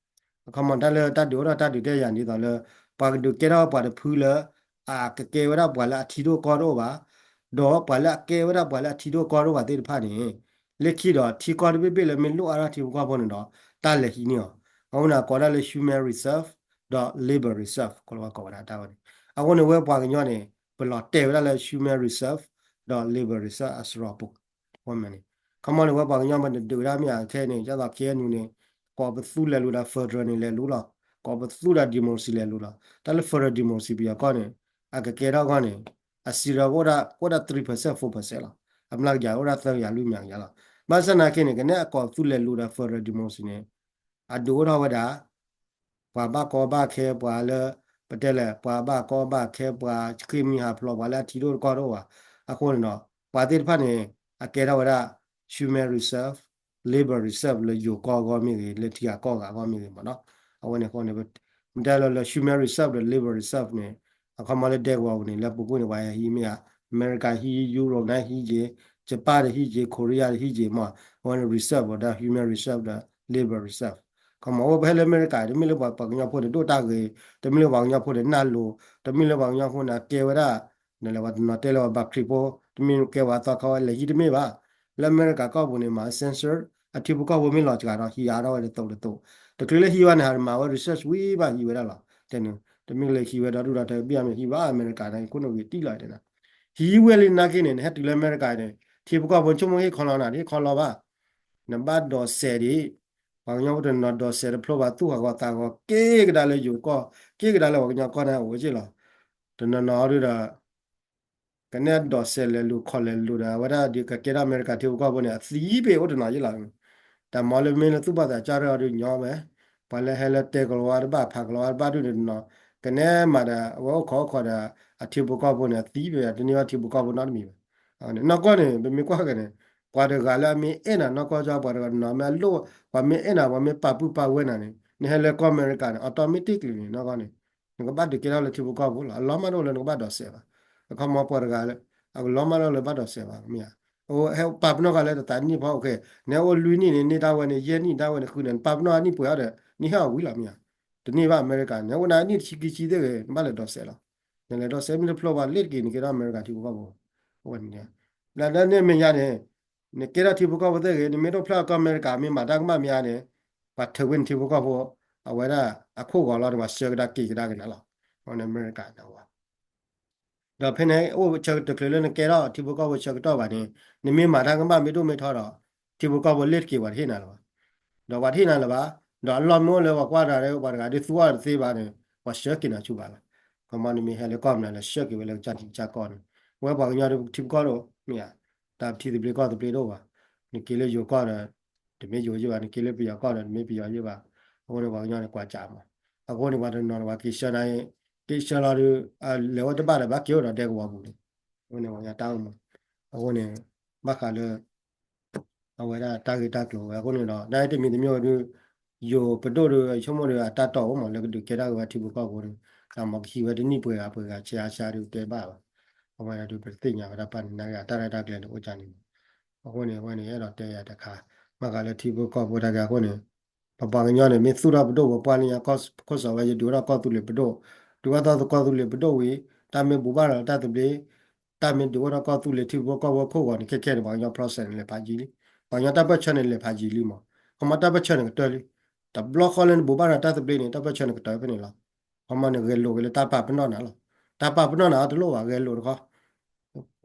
အခီမီ တၢ်လၢတၢ်ဒုးအိၣ်ထီၣ်တၢ်ဒုးတၢ်ယၤဒ်သိးလၢ ပှၤကဒုးကဲထီၣ်ပှၤတဖုလၢ အကကဲဝဲဒၣ်ပှၤလၢအထံဒိၣ်ကီၢ်ဒိၣ်ဘၣ်, ဒီးပှၤလၢအကဲဝဲဒၣ်ပှၤလၢအထံဒိၣ်ကီၢ်ဒိၣ်ဘၣ်သ့ၣ်တဖၣ်န့ၣ် လၢခံဒီးထံကီၢ်တဘ့ၣ်ဘ့ၣ်လၢမ့ၢ်လိၣ်အါထီၣ်ထံဖိကီၢ်ဖိန့ၣ်ဒီး တၢ်လဲၤဟံးန့ၢ်အီၤ, အဃိန့ၣ် ကိးဒၣ်လၢ human reserve ဒီး labor reserve ကိးလီၤဝဲကိးဝဲဒၣ်တၢ်ဝဲန့ၣ်, အဃိန့ၣ် ဝဲပှၤကညီန့ၣ် ပလီၤတဲာ်ဝဲဒၣ်လၢ human reserve ဒီး labor reserve အစရီပူၤ ဝဲမးန့ၣ်, ခီမီန့ၣ် ဝဲပှၤကညီမ့ၢ်တဒုးဝဲဒၣ်မ့ၢ်ဧါခဲန့ၣ် ဒ်သိး K N U န့ၣ် ကိးပသူလဲၤလိၤဒီး federal န့ၣ်လဲၤလိၤလီၤ, ကိးပသူဒီး democracy လဲၤလိၤလီၤ, တၢ်လၢ federal democracy ပယီၤကီၢ်န့ၣ် အကကဲထီၣ်အဂီၢ်န့ၣ် အစံးရၢကအိၣ်ဒၣ် အိၣ်ဒၣ် three percent four percent လီၤ, အမျးကယၤအိၣ်ဒၣ်သၢကယၤလွံၢ်မံၤကယၤလီၤ, ဘၣ်ဆၣ်နာ်က့န့ၣ် ကနဲၣ်အကိးပသူလဲၤလိၤဒီး federal democracy န့ၣ် အဒုးအိၣ်ထီၣ်ဝဲဒၣ် ပှၤဘၣ်ကီဘၣ်ခဲပှၤလၢ ပတဲလဲၣ် ပှၤဘၣ်ကီဘၣ်ခဲပှၤဃ့ၢ်မှံဟးဖျိးပှၤလၢအထံဒိၣ်ကီၢ်ဒိၣ်ဘၣ်, အဃိန့ၣ်ဒီး ပှၤသ့ၣ်တဖၣ်န့ၣ် အကဲထီၣ်ဝဲဒၣ် human reserve, labor reserve လၢယိၤကီၢ်အဂီၢ်မ့ၢ်ဂ့ၤ လၢထံဂၤကီၢ်ဂၤအဂီၢ်မ့ၢ်ဂ့ၤမးနီၤ, အဝဲန့ၣ်အဃိန့ၣ် မ့ၢ်တဲလၢ လၢ human reserve ဒီး labor reserve န့ၣ် အခီမီလၢဒဲကဝီၤပူၤန့ၣ် လၢပူၤကွံာ်န့ၣ် ပှၤဟံးမ့ၢ်ဧါ, အမဲရကၤဟံး, ယူရိၣ်န့ၣ်ဟံးက့ၤ, ယပၣ်တဟံးက့ၤ, ခိရံယါတဟံးက့ၤမး, အဝဲန့ၣ် reserve ဒီး human reserve ဒီး labor reserve, ခီမီ အဝဲပဟဲလၢအမဲရကၤ တမ့ၢ်လၢပှၤကညီဖိန့ၣ် ဒိၣ်တၢ်ဂ့ၤ, တမ့ၢ်လၢပှၤကညီဖိန့ၣ် နၢ်လိၤ, တမ့ၢ်လၢပှၤကညီဖိန့ၣ် အကဲဝဲဒၣ် နလဲၤဝဲတနီၤတဲလၢပှၤဘၣ်ခရံာ်ဖိ, တမ့ၢ်ကဲဝဲအသီခါဝဲလဲၤဟံးတမ့ၢ်ဘၣ်, လၢအမဲရကၤကီၢ်ပူၤန့ၣ် မၤ census အထံဖိကီၢ်ဖိမ့ၢ်လီၤစှၤဒီး ဟံးအါထီၣ်ဝဲတသိးတသိး, တချုးလၢဟံးဝဲန့ၣ် ဟးမၤဝဲ research ဝံၤဘၣ်ဟံးဝဲဒၣ်လီၤ, တဲန့ၣ် တမ့ၢ်လၢဟံးဝဲဒီဒူၣ်ဒီထၢဘၣ်မ့ၢ်ဟံးဘၣ်အမဲရကၤန့ၣ် ခိၣ်နူာ်ဂ့ၤတံၢ်လီၤတဲဒၣ်, ဟံးဝဲလံနာ်က့န့ၣ် နဟဲတုၤလၢအမဲရကၤန့ၣ် ထံဖိကီၢ်ဖိဆိကမိၣ်ဟ့ၣ်ခီလီၤနၤ တဟ့ၣ်ခီလီၤဘၣ်, နဘၣ်ဒိးစဲးဒံး, ပှၤကညီဖိတနီၤဒိးစဲးတဖျိဘၣ် သူၣ်ဟးဂီၤသးဟးဂီၤ က့ၤကဒါလၢယိၤကီၢ်, က့ၤကဒါလၢပှၤကညီကီၢ်န့ၣ်အိၣ်က့ၤလီၤ, တနီၤနီၤဒုဒီး ကနဲၣ်ဒိးစဲးလဲၤလိၤခီၣ်လဲၤလိၤဒီး အဝဲဒၣ်ဒ်ကကဲထီၣ်အမဲရကၤထံဖိကီၢ်ဖိန့ၣ် အသံပ့ၤအိၣ်တနီၤယ့ၣ်လီၤ, တၢ်မၤလၢမ့ၢ်လၢသူၣ်ဘီၣ်သးစၢ်ရၢၣ်အီၤဒုးညီဝဲ, ပှၤလၢဟဲလၢတဲကလီၤဝါတဘၣ်ဖးကလီၤဝါတဘၣ်ဒုးန့ၣ်တနီၤ, ကနဲၣ်မၤဒီး အဝဲအိၣ်ခိးအိၣ်ခိးဒီး အထံဖိကီၢ်ဖိန့ၣ် အသံပ့ၤတန့ၢ်ဘၣ်ထံဖိကီၢ်ဖိနီတမံၤဘၣ်, နီၢ်ကီၢ်န့ၣ် ပမ့ၢ်ကွၢ်က့ၤန့ၣ် ပှၤတဂၤလၢအမ့ၢ်အဲၣ်နၤနီၢ်ကီၢ်ကၠီ ပှၤတဂၤနီၤမ့ၢ်အလိၣ် ပှၤမ့ၢ်အဲၣ်နၤ ပှၤမ့ၢ်ပာ်ပုၢ်ပာ်ဝဲၢ်နၤန့ၣ် နဟဲလၢကီၢ်အမဲရကၤန့ၣ် automatically န့ၣ် နီၢ်ကီၢ်န့ၣ် နကဘၣ်ဒုးကဲထီၣ်လၢထံဖိကီၢ်ဖိလီၤ. အလီၤမၢ်တအိၣ်လၢနကဘၣ်ဒိးစဲးဘၣ်. အခီမီပှၤတဂၤလၢ အကလီၤမၢ်တအိၣ်လၢဘၣ်ဒိးစဲးဘၣ် မ့ၢ်ဧါ. ဟဲပာ်ပနီၣ်ဃာ်လၢတသးနံၣ်ဖီ နအိၣ်လွံၢ်နံၣ်န့ၣ် န့ၢ်ဒၣ်ဝဲန့ၣ် ယဲၢ်နံၣ်ဒၣ်ဝဲန့ၣ် ဃုနံၣ်န့ၣ် ပာ်ပနီၣ်အနံၣ်ပှဲၤအီၤဒီး နဟဲအီၤဝံၤလီၤ မ့ၢ်ဧါ. တန့ၢ်ဘၣ်အမဲရကၤန့ၣ် အိၣ်နၤအနံၣ်တဆံခံဆံသ့ၣ်ဂ့ၤ နဘၣ်လဲၤဒိးစဲးလီၤ. နလဲၤဒိးစဲးမ့ၢ်တဖျိဘၣ်လ့ၣ်တက့ၢ် နကဲထီၣ်အမဲရကၤထံဖိကီၢ်ဖိ အဝဲန့ၣ် လၢန့ၣ်မဲာ်ညါန့ၣ် နကဲထီၣ်ထံဖိကီၢ်ဖိသ့ၣ်ဂ့ၤ နမ့ၢ်တအိၣ်ဖျါကီၢ်အမဲရကၤ မ့ၢ်မၤတၢ်ကမၣ်မ့ၢ်ဧါန့ၣ် ပှၤထုးဝဲန့ၣ်ထံဖိကီၢ်ဖိ အဝဲဒၣ်အခိၣ်ဂီၤလီၤန့ၣ် ပှၤဆှၢကဒါက့ၤကဒါက့ၤနၤလီၤ. အဝဲန့ၣ်အမဲရကၤန့ၣ်ဝဲ ဒီးဖဲန့ၣ် အိၣ်ဆၢကတီၢ်တချုးလၢနကဲထီၣ်ထံဖိကီၢ်ဖိဆၢကတီၢ်ဘၣ်န့ၣ် နမ့ၢ်မၤတၢ်ကမၣ်မ့ၢ်ဒိၣ်မ့ၢ်ထီဒီး ထံဖိကီၢ်ဖိလ့ၣ်တက့ၢ် ပှၤတဟ့ၣ်နၤလၢၤဘၣ်. ဒီးပှၤတဟ့ၣ်နၤလၢၤဘၣ်. ဒီးအလီၢ်မ့ၢ်အိၣ်လၢပှၤကွၢ်တၢ်ဒီး ပှၤတဂၤဒုးသူအီၤတသ့ဘၣ်န့ၣ် ပှၤဆှၢက့ၤနၤဆူဘၣ်လီၤ. ခီမီနမ့ၢ်ဟဲလၢကီၢ်မနုၤလဲၣ် ဆှၢက့ၤဝဲလၢကစၢ်ထံကစၢ်ကီၢ်န့ၣ် ဝဲပှၤကညီထံဖိကီၢ်ဖိ မ့ၢ်ဧါ, တၢ်ထံသဘျ့ကီၢ်သဘျ့တအိၣ်ဘၣ်. နက့ၤလၢယိၤကီၢ်ဒီး တမ့ၢ်ယိၤယ့ၢ်ဘၣ်, နက့ၤလၢပယီၤကီၢ်ဒီး တမ့ၢ်ပယီၤယ့ၢ်ဘၣ်. အဃိန့ၣ် ပှၤကညီန့ၣ်ကွၢ်စးမး. အဃိန့ၣ် ပှၤတနီၤန့ၣ် ပှၤက့ၤဆှၢနၤ က့ၤဆှၢလီၤဒီး လဲၤဝဲတဘၣ်ဒီး ဘၣ်က့ၤအိၣ်ဒီးဒဲကဝီၤပူၤန့ၣ် အဃိန့ၣ် ပှၤကညီတၢ်အိၣ်မး. အဃိန့ၣ် ဘၣ်ဃးလၢ အဝဲဒၣ်တၢ်ဂ့ၢ်တၢ်ကျိၤဝဲ အဃိန့ၣ်ဒီး တၢ်တမံၤတမံၤဝဲဒုး ယိၤပဒိၣ်ဒီး ဆိကမိၣ်ဒီး အတၢ်တီၢ်အိၣ်မး လၢကဒုးကဲထီၣ်က့ၤဝဲထံဖိကီၢ်ဖိဒီး တၢ်မၤကဟံးဝဲတနံၣ်ပှဲၤဂၤပှဲၤဂၤ ဆံးအါဆံးဒီးတဲဘၣ်ဘၣ်. အဝဲဒၣ်ဒုးပတသ့ၣ်ညါဝဲဒၣ်ပၢ်န့ၣ် နာ်က့အတၢ်ရဲၣ်တၢ်ကျဲၤန့ၣ် အိၣ်ကၢ်န့ၣ်မး. အဃိန့ၣ် အဝဲန့ၣ် အဲၣ်ဒိးတဲယၤတခါ ဘၣ်ဃးလၢထံဖိကီၢ်ဖိတၢ်ဂ့ၢ်အဃိန့ၣ် ပပှၤကညီန့ၣ် မ့ၢ်သူၣ်ထီၣ်ပဒိၣ်ဝဲပှၢ်လၢညါ ခိၣ်စီၤဝဲ ယဒုးအိၣ်ထီၣ်ကီၢ်သူလ့ၤပဒိၣ်, ဒုးအိၣ်ထီၣ်ကီၢ်သူလ့ၤပဒိၣ်ဝံၤ တၢ်မ့ၢ်ဘူးဘၣ်ဒီးတၢ်သဘျ့, တၢ်မ့ၢ်ဒုးအိၣ်ထီၣ်ကီၢ်သူလ့ၤထံဖိကီၢ်ဖိခိၣ်ဂီၤန့ၣ် ခဲခဲန့ၣ် ပှၤကညီ process န့ၣ် လဲၤဖးယံာ်လံ, ပှၤကညီတၢ်ပၢၢ်ဆၢန့ၣ် လဲၤဖးယံာ်လံမး, ခီမီတၢ်ပၢၢ်ဆၢန့ၣ်ကတၢၢ်လံ, တဘျီဃီလၢနဘူးဘၣ်ဒီးတၢ်သဘျ့န့ၣ် တၢ်ပၢၢ်ဆၢန့ၣ်ကတၢၢ်ဖဲန့ၣ်လီၤ. ခီမီန့ၣ် ဂဲၤလိာ်က့ၤလၢတၢ်ပာ်ပနီၣ်နၤလီၤ. တၢ်ပာ်ပနီၣ်နၤတလိၣ်ဘၣ် ဂဲၤလိာ်တခီ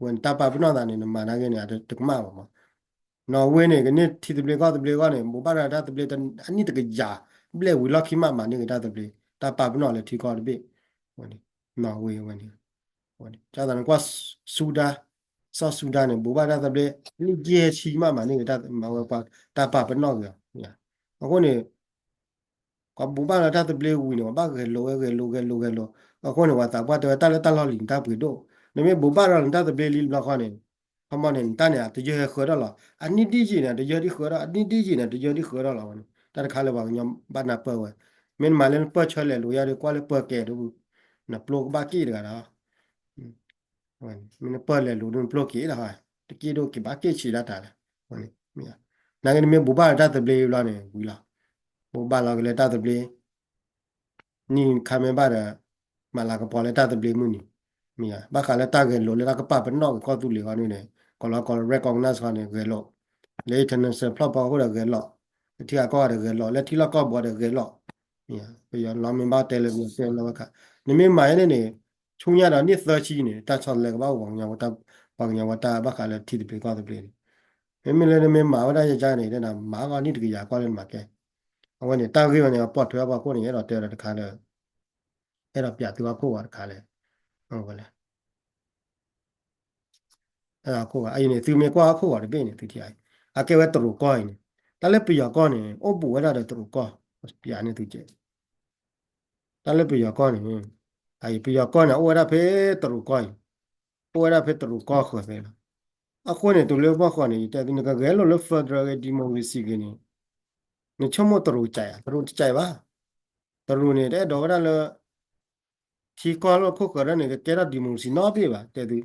ဝဲန့ၣ်တၢ်ပာ်ပနီၣ်သးန့ၣ် နမၤနာ်က့န့ၣ် အတကမၣ်ဘၣ်မး. နီၣ်ဝ့န့ၣ် ကန့ၢ်ထံသဘျ့ကီၢ်သဘျ့အဂီၢ်န့ၣ် ဘူးဘၣ်ဒီးတၢ်သဘျ့ အနံၣ်တကယၤ ဘျဲၣ်ဝံၤလီၢ်ခံမး မၤန့ၢ်က့ၤတၢ်သဘျ့ တၢ်ပာ်ပနီၣ်လၢထံကီၢ်တဘ့ၣ်. နီၣ်ဝ့ဝဲန့ၣ် ကသးနကွၢ် ဆူဒၣ် စီၤဆူဒၣ်န့ၣ် ဘူးဘၣ်တၢ်သဘျ့ နံၣ်ယဲၢ်ဆံမး မၤန့ၢ်က့ၤတၢ် မၤဝဲပှၤတၢ်ပာ်ပနီၣ်က့ၤအီၤ. အဃိန့ၣ် ပှၤဘူးဘၣ်လၢတၢ်သဘျ့ဝံၤန့ၣ် ပှၤဘၣ်ဂဲၤလိာ်ဝဲ ဂဲၤလိာ် ဂဲၤလိာ် ဂဲၤလိာ်. အဃိန့ၣ် ပှၤသးပှၢ်တဲဝဲတၢ်လၢတၢ်လီၢ်လံၤန့ၣ် တၢ်ပှ့ၤဒိၣ်. နမ့ၢ်ဘူးဘၣ်ဒီးနတၢ်သဘျ့လံတဘျီဃီန့ၣ် ခီမီန့ၣ် နတၢ်န့ၣ် တယၢၢ်ဟဲဃၢထီၣ်လီၤ. အနံၣ်ဒံၣ်ယံာ်န့ၣ် တယၢၢ်ဒံၣ်ဃၢထီၣ် အနံၣ်ဒံၣ်ယံာ်န့ၣ် တယၢၢ်ဒံၣ်ဃၢထီၣ်လီၤဝဲန့ၣ်. တၢ်တခါလၢပှၤကညီဘၣ်နၢ်ပၢၢ်ဝဲ မ့ၢ်နမၤလၢနပၢၢ်ဆၢလဲၤလိာ်ယၤဒီး ကွၢ်လၢပၢၢ်ကဲဒိၣ် နပျိကဘၣ်က့ၣ်တဂၤဒီး မ့ၢ်နပၢၢ်လဲၤလိၤဒ်နပျိက့ၤဒီး တက့ၣ်ဒိၣ်က့ၤဘၣ်က့ၣ်ဆံးဒၣ်တၢ်လဲၣ်. နာ်က့နမ့ၢ်ဘူးဘၣ်လၢတၢ်သဘျ့ဘျီန့ၣ် ဝံၤလီၤ. ဘူးဘၣ်လီၤက့ၤလၢတၢ်သဘျ့ နံၣ်ခါမ့ၢ်ဘၣ်ဒီး မၤလၤကပီၤလၢတၢ်သဘျ့မုၢ်နံၤ, မ့ၢ်ဧါ, ဘၣ်ဃးလၢတၢ်ဂဲၤလိာ်လၢတၢ်ကပာ်ပနီၣ်က့ၤကီၢ်သူလ့ၤဃီန့ၣ်န့ၣ် ကီၢ်လီၤကီၢ် recognize ဃီန့ၣ် ဂဲၤလိာ်, လၢ international ဖျၢၣ်ဖီခိၣ်ဒီးဂဲၤလိာ်, လၢထံဂၤကီၢ်ဂၤဒီးဂဲၤလိာ်, လၢထံလီၢ်ကီၢ်ဘီဒီးဂဲၤလိာ်, မ့ၢ်ဧါ, ပယီၤလီၤမ့ၢ်ဘၣ်တဲလၢပယီၤတဲလၢဝဲခါ, နမ့ၢ်မၤဝဲန့ၣ်န့ၣ် ဆူညါဒီးနံၣ်သၢဆံန့ၣ် တၢ်ဆီတလဲကဘၣ်အိၣ် ပှၤကညီဝဲတၢ်ဘၣ်ဃးလၢထံသဘျ့ကီၢ်သဘျ့န့ၣ်, မ့မ့ၢ်လၢနမ့ၢ်မၤဝဲဒၣ်ယကါန့ၣ် မၤအဂီၢ်နံၣ်တကယၤကီၢ်လၢနမၤကဲ, အဝဲန့ၣ် တၢ်ဂ့ၢ်ဝဲန့ၣ် အပိာ်ထွဲအဖီခိၣ်န့ၣ် အဲၣ်ဒိးတဲဒီးတခါလၢ အဲၣ်ဒိးပျးသုဟီၣ်ခိၣ်ဂီၤတခါလၢ အဝဲလဲၣ် ဟီၣ်ခိၣ်ဂီၤ အအံၤန့ၣ် သုမ့ၢ်ကွၢ်ဟီၣ်ခိၣ်ဂီၤတဘ့ၣ်န့ၣ် သုထံၣ်အံၤ အကဲဝဲတရူးကီၢ်အံၤန့ၣ်, တၢ်လၢပယီၤကီၢ်န့ၣ် အိၣ်ဘူးဝဲဒၣ်ဒီးတရူးကီၢ်, ပျးန့ၢ်သုကဲး, တၢ်လၢပယီၤကီၢ်န့ၣ် အအံၤ ပယီၤကီၢ်န့ၣ် အိၣ်ဝဲဒၣ်ဖဲတရူးကီၢ်အံၤ, အိၣ်ဝဲဒၣ်ဖဲတရူးကီၢ်ဃၢၤဖဲလီၤ. အဃိန့ၣ် တုၤလၢပှၢ်ဃီန့ၣ် ယတဲသု နကဂဲၤလိာ်လၢ federal ဂ့ၤ democracy ဂ့ၤန့ၣ် နဆိကမိၣ်တရူးကစၢ်ဧါ, တရူးတကစၢ်ဘၣ်. တရူးန့ၣ် တအဲၣ်ဒိးဝဲဒၣ်လၢ ထံကီၢ်လၢခိၣ်ဃၢၤဒၣ်န့ၣ် ကကဲထီၣ် democracy နီတဘ့ၣ်ဘၣ် တဲသု,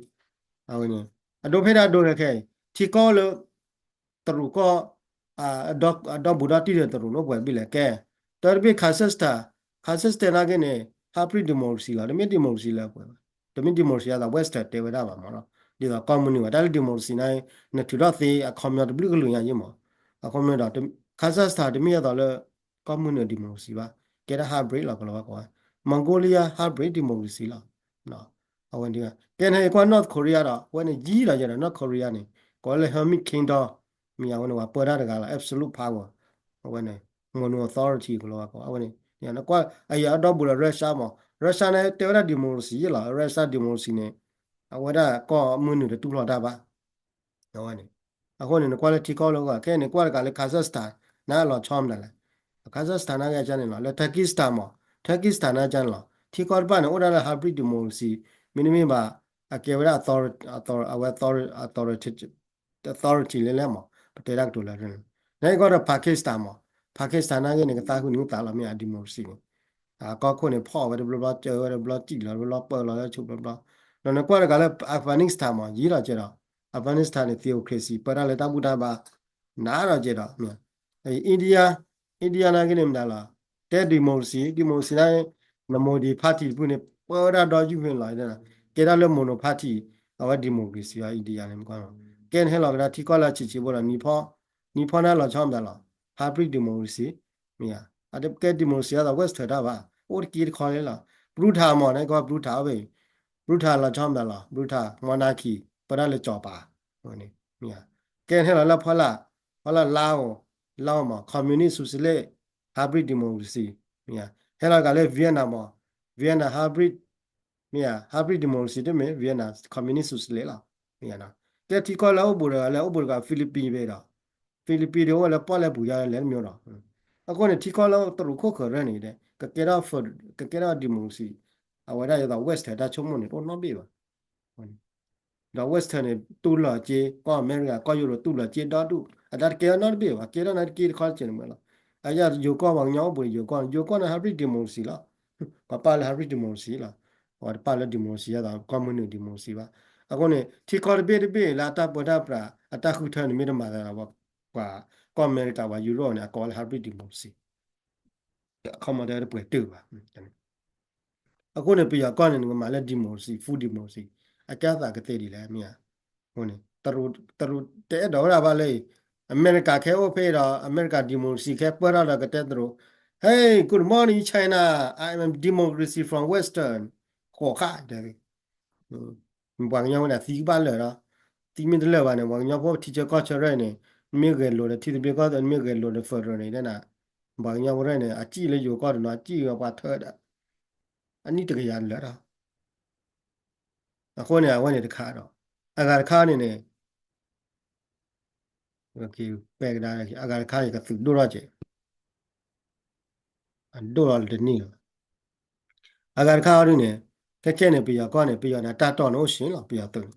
အဝဲန့ၣ် အဒိဖဲဒၣ်အဒိခဲခဲအံၤ ထံကီၢ်လၢ တရူးကီၢ် အဒီဘူးဒီတံၢ်ဒီးတရူးန့ၣ် အိၣ်ပှဲၤတဘ့ၣ်လဲၣ်ကဲ, တၢတဘ့ၣ် Kazakhstan, Kazakhstan နာ်က့န့ၣ် hybrid democracy လီၤ, တမ့ၢ် democracy လၢပှဲၤဘၣ်, တမ့ၢ် democracy အသိး Western တဲဝဲဒၣ်ဘၣ်မ့ၢ်နီၤ, ဒ်သိးကီၢ်မုၢ်နုာ်ဘၣ် တၢ်လၢ democracy နာ်က့ နထုးထီၣ်သ့အခီပညီတဘျုးကလုာ်ညါယ့ၢ်မး, အခီပညီဒီး Kazakhstan တမ့ၢ်အသိးလၢ ကီၢ်မုၢ်နုာ် democracy ဘၣ်, ကဲဒၣ် hybrid လီၤ ကလီၤဘၣ်ကိးဝဲ, Mongolia hybrid democracy လီၤ. အဝဲန့ၣ် ကဲန့ၣ် ကွၢ် North Korea ဒီး အဝဲန့ၣ်ယံာ်လီၤယဲဒီး North Korea န့ၣ် ကိးဝဲလၢ Hermit Kingdom, မ့ၢ်ဧါ, အဝဲန့ၣ် ပှၤပၢတၢ်တဂၤလီၤ absolute power, အဝဲန့ၣ် mono authority ကလီၤဘၣ်ကိး အဝဲန့ၣ် နကွၢ် အယၤအဒီဘူးဒီး Russia မး Russia န့ၣ် တဲဝဲဒၣ် democracy ယ့ၢ်လီၤ Russia democracy န့ၣ် အဝဲဒၣ်ကီၢ်မုၢ်နုာ်တတူၢ်လိာ်တၢ်ဘၣ် အဝဲန့ၣ် အဃိန့ၣ် နကွၢ်လၢထံကီၢ်လၢဂီၢ် ခဲအံၤန့ၣ် ကွၢ်တကးလၢ Kazakhstan န့ၣ်လီၤဆီမတၤလဲၣ်, Kazakhstan န့ၣ်ကန့ၣ်လီၤ လၢ Turkistan မး Turkistan န့ၣ်ကန့ၣ်လီၤ ထံကီၢ်တဖၣ်န့ၣ် အိၣ်ဒၣ်လၢ hybrid democracy မ့တမ့ၢ်ဘၣ် အကဲဝဲဒၣ် author အဝဲ authority လဲၣ်လဲၣ်မး ပတဲဒၣ်ကတိၤလၢ န့ၣ်ကီၢ်ဒီး Pakistan မး Pakistan န့ၣ်က့န့ၣ် ကသးဃုာ်နံၣ်သးလီၤမ့ၢ်ဧါ democracy န့ၣ် အကီၢ်ခိၣ်န့ၣ် ဖီၣ်ဝဲတဘျီဘျီ စၢၤဝဲတဘျီ စံၣ်လီၤတဘျီ ပၢလီၤလၢဆူဘျီဘျီ ဒီးနကွၢ်တကးလၢ Afghanistan မး ယံာ်လီၤကဲဒီး Afghanistan န့ၣ် theocracy ပၢတၢ်လၢတၢ်ဘူၣ်တၢ်ဘါ နးဒီးကဲဒီး India India န့ၣ်က့န့ၣ်မတၤလီၤ တဲ democracy democracy န့ၣ် န Modi party တဖုန့ၣ် ပၢဝဲဒၣ်ဒီယုၢ်ဖဲန့ၣ်လီၤ ကဲဒၣ်လၢ mono party အဝဲ democracy အီၤ India န့ၣ် ကဲန့ၣ်ဟဲလီၤကဒါထံကီၢ်လၢဆံးဆံးဖိဒီး နံၤဖီန့ၣ်လီၤဆီမတၤလီၤ hybrid democracy မ့ၢ်ဧါ အတကဲ democracy အသိး Western တၢ်ဘၣ် အိၣ်တက့ၢ်တခီလၢလီၤ brutal မး နကီၢ် brutal အဝဲ brutal လီၤဆီမတၤလီၤ brutal monarchy ပၢတၢ်လၢစီၤပၤ မ့ၢ်ဧါ ကဲန့ၣ်ဟဲလီၤလၢဖီလာ် ဖီလာ် Lao Lao မး communist socialist hybrid democracy မ့ၢ်ဧါ ဟဲလီၤတကးလၢ Vietnam မး Vietnam hybrid မ့ၢ်ဧါ hybrid democracy တမ့ၢ် Vietnam communist socialist လီၤ မ့ၢ်ဧါ ကဲထံကီၢ်လၢအိၣ်ဘူးတဂၤလၢအိၣ်ဘူးတဂၤ Philippines ဖဲဒီး Philippines ဒီးအိၣ်ဝဲလၢပီၣ်လဲၣ်ပူၤယါလဲၣ်တမံၤဒီး အဃိန့ၣ် ထံကီၢ်လၢတရူးခိၣ်ဃၢၤရၢန့ၣ် ကကဲထီၣ် ကကဲထီၣ် democracy အဝဲဒၣ်ယသိး Western တၢ်ဆိကမိၣ်န့ၣ် တအိၣ်နီတဘ့ၣ်ဘၣ် ဒီး Western န့ၣ် တူၢ်လိာ်က့ၤ ကီၢ်အမဲရကၤ ကီၢ်ယူရိး တူၢ်လိာ်က့ၤဒီဒူၣ် အတၢ်တကဲထီၣ်နီတဘ့ၣ်ဘၣ် ကဲထီၣ်န့ၣ်တက့ၢ်တခီတကဲန့ၣ်မ့ၢ်လီၤ အယၤယိၤကီၢ်ပှၤကညီအိၣ်ဘူးယိၤကီၢ် ယိၤကီၢ်န့ၣ် hybrid democracy လီၤ ပှၤပာ်လၢ hybrid democracy လီၤ ပှၤတပာ်လၢ democracy အသိး ကီၢ်မုၢ်နုာ် democracy ဘၣ် အဃိန့ၣ် ထံကီၢ်တဘ့ၣ်တဘ့ၣ်လၢအတၢ်ပၢတၢ်ပြး အတၢ်ဃုထၢန့ၣ်မ့ၢ်တမၤသးဒီး ပှၤ ကီၢ်အမဲရကၤ ပှၤယူရိးန့ၣ် အကိးလၢ hybrid democracy အခီမီတဲတပှဲၤတၢၢ်ဘၣ် အဃိန့ၣ် ပယီၤကီၢ်န့ၣ် နကမၤလၢ democracy full democracy အကဲအသးကသ့ဒ်လဲၣ်မ့ၢ်ဧါ အဃိန့ၣ် တရူးတအဲၣ်ဒိးဝဲဒၣ်ဘၣ်လၢ အမဲရကၤခဲအိၣ်ဖဲဒီး အမဲရကၤ democracy ခဲပၢၢ်ထီၣ်ဒီးကတဲတရူး Hey, good morning China, I am democracy from Western ဃိးခါ ပှၤကညီဝဲဒၣ်သံကဘၣ်လၢာ်ဒီး သံမ့ၢ်တလၢာ်ဘၣ်န့ၣ် ပှၤကညီဖိထံဆၢကီၢ်ဆၢရဲၣ်န့ၣ် မ့ၢ်ဂဲၤလိာ်ဒီးထံသဘျ့ကီၢ်သဘျ့ မ့ၢ်ဂဲၤလိာ်ဒီး federal န့ၣ် ပှၤကညီဖိရဲၣ်န့ၣ် အစံၣ်လၢယိၤကီၢ်တနီၤ အစံၣ်ဝဲပှၤထၢဒီး အနံၣ်တကယၤလၢာ်ဒီး အဃိန့ၣ် အဝဲန့ၣ်တခါဒီး အဂၤတခါန့ၣ်န့ၣ် ပဲကဒါ အဂၤတခါန့ၣ် ကသုးဒိၣ်ထီၣ်ကဲး အဒိၣ်ထီၣ်လၢတနံၣ်လီၤ အဂၤတခါအီၤဒ်န့ၣ် ခဲခဲန့ၣ် ပယီၤကီၢ်န့ၣ် ပယီၤန့ၣ် အတၢ်တီၢ်န့ၣ်အိၣ်ဆံးလီၤ ပယီၤသုးန့ၣ်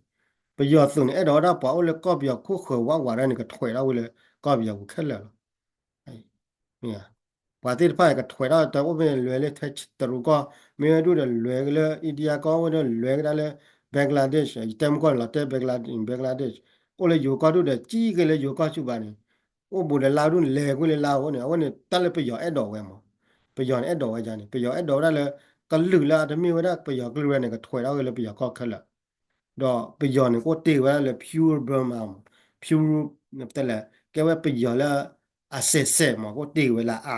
ပယီၤသုးန့ၣ် အဲၣ်ဒိးဝဲဒၣ်ပှၤအိၣ်လၢကီၢ်ပယီၤခိၣ်ဃၢၤဝးဝးရဲၣ်န့ၣ် ကထွဲးထီၣ်ဝဲလၢကီၢ်ပယီၤပူၤခဲလၢာ်လီၤ မ့ၢ်ဧါ ပှၤသ့ၣ်တဖၣ်ကထွဲးထီၣ်တအိၣ်ဖဲလွဲလၢထဲတရူးကီၢ်, မ့ၢ်ဝဲဒၣ်ဒီးလွဲကလၢ India ကီၢ်, အိၣ်ဝဲဒၣ်လွဲကဒါလၢ Bangladesh, ယတဲမုၢ်ကီၢ်န့ၣ်လီၤ တဲ Bangladesh, Bangladesh, အိၣ်လၢယိၤကီၢ်ဒူၣ်ဒီး ကံၣ်က့ၤလၢယိၤကီၢ်ဆူၣ်ဘၣ်န့ၣ်, အိၣ်ဘူးဒီးလါဒူၣ်န့ၣ် လဲၤကွံာ်လၢလါအိၣ်န့ၣ်, အဝဲန့ၣ်တၢ်လၢပယီၤအဲၣ်ဒိးဝဲမး, ပယီၤန့ၣ်အဲၣ်ဒိးဝဲဒ်န့ၣ်, ပယီၤအဲၣ်ဒိးဝဲဒၣ်လၢ ကလုာ်လၢအတမ့ၢ်ဝဲဒၣ်ပယီၤကလုာ်ဝဲဒၣ်န့ၣ် ကထွဲးထီၣ်ဝဲလၢပယီၤကီၢ်ခဲလၢာ် ဒီးပယီၤန့ၣ် ကအိၣ်တ့ၢ်ဝဲဒၣ်လၢ pure Burma မး, pure တဲလဲၣ် ကဲဝဲပယီၤလၢ အစဲးစဲးမး ကအိၣ်တ့ၢ်ဝဲလၢအါ,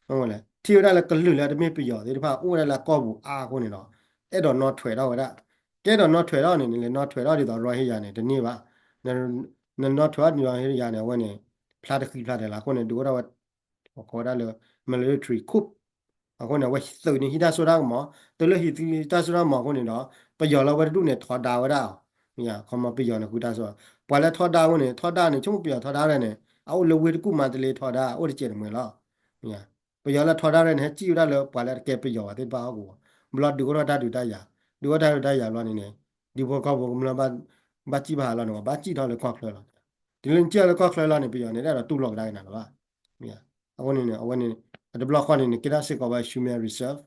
ထံၣ်ဝဲဒၣ်လၢကလုာ်လၢအတမ့ၢ်ပယီၤသ့ၣ်တဖၣ် အိၣ်ဝဲဒၣ်လၢအကီၢ်ပူၤအါအဃိန့ၣ်ဒီး အဲၣ်ဒိးနီၣ်ထွဲးထီၣ်ဝဲဒၣ်, ကဲဒီးနီၣ်ထွဲးထီၣ်န့ၣ် နလဲၤနီၣ်ထွဲးထီၣ်ဒ်သိး Rohingya န့ၣ် တန့ၢ်ဘၣ်, နနီၣ်ထွဲးထီၣ်ဒ် Rohingya န့ၣ် အဝဲန့ၣ် ဖျါတဃံဖျါတလၤအဃိန့ၣ် ဒုးအိၣ်ထီၣ်ဝဲ ပကိးဝဲဒၣ်လၢ military coup အဃိန့ၣ် အဝဲသုးန့ၣ်ဟံးတၢ်စိတၢ်ကမီၤ, တုၤလၢဟံးသုးတၢ်စိတၢ်ကမီၤအဃိန့ၣ်ဒီး ပယီၤလၢအဝဲတဒူၣ်န့ၣ် ထီဒါဝဲဒၣ်အီၤ, ခီမီပယီၤန့ၣ် ဃုတၢ်စိ, ပှၤလၢထီဒါအဃိန့ၣ် ထီဒါန့ၣ် ဆိကမိၣ်ပယီၤထီဒါဒ်န့ၣ် အအိၣ်လၢဝ့ၢ်တကူၣ်မၤတလ့ထီဒါ အိၣ်တစဲးတမှဲၤလီၤ, ပယီၤလၢထီဒါဒ်န့ၣ် ဟဲစံၣ်ဝဲဒၣ်လၢပှၤလၢတကဲပယီၤဘၣ်သ့ၣ်တဖၣ်အဂီၢ်, ဘျီဒုးအိၣ်ထီၣ်တၢ်ဒုးတၢ်ယၤ, ဒုးအိၣ်တၢ်ဒုးတၢ်ယၤဘျီန့ၣ်န့ၣ် ဒ်ဖိကီၢ်ဖိကမျၢၢ် ဘၣ်စံၣ်ဘၣ်ဟးလီၤန့ၣ် ပှၤဘၣ်စံၣ်ထီၣ်လၢကီၢ်ချၢလီၤ, တုၤလၢနစံၣ်ထီၣ်လၢကီၢ်ချၢလီၤန့ၣ် ပယီၤန့ၣ် တအဲၣ်ဒိးတူၢ်လိာ်ကဒါက့ၤနၤလၢၤဘၣ်, အဃိန့ၣ် အဝဲန့ၣ် အတဘျီဃီန့ၣ် နကဲထီၣ်စ့ၢ်ကီးဝဲ human reserve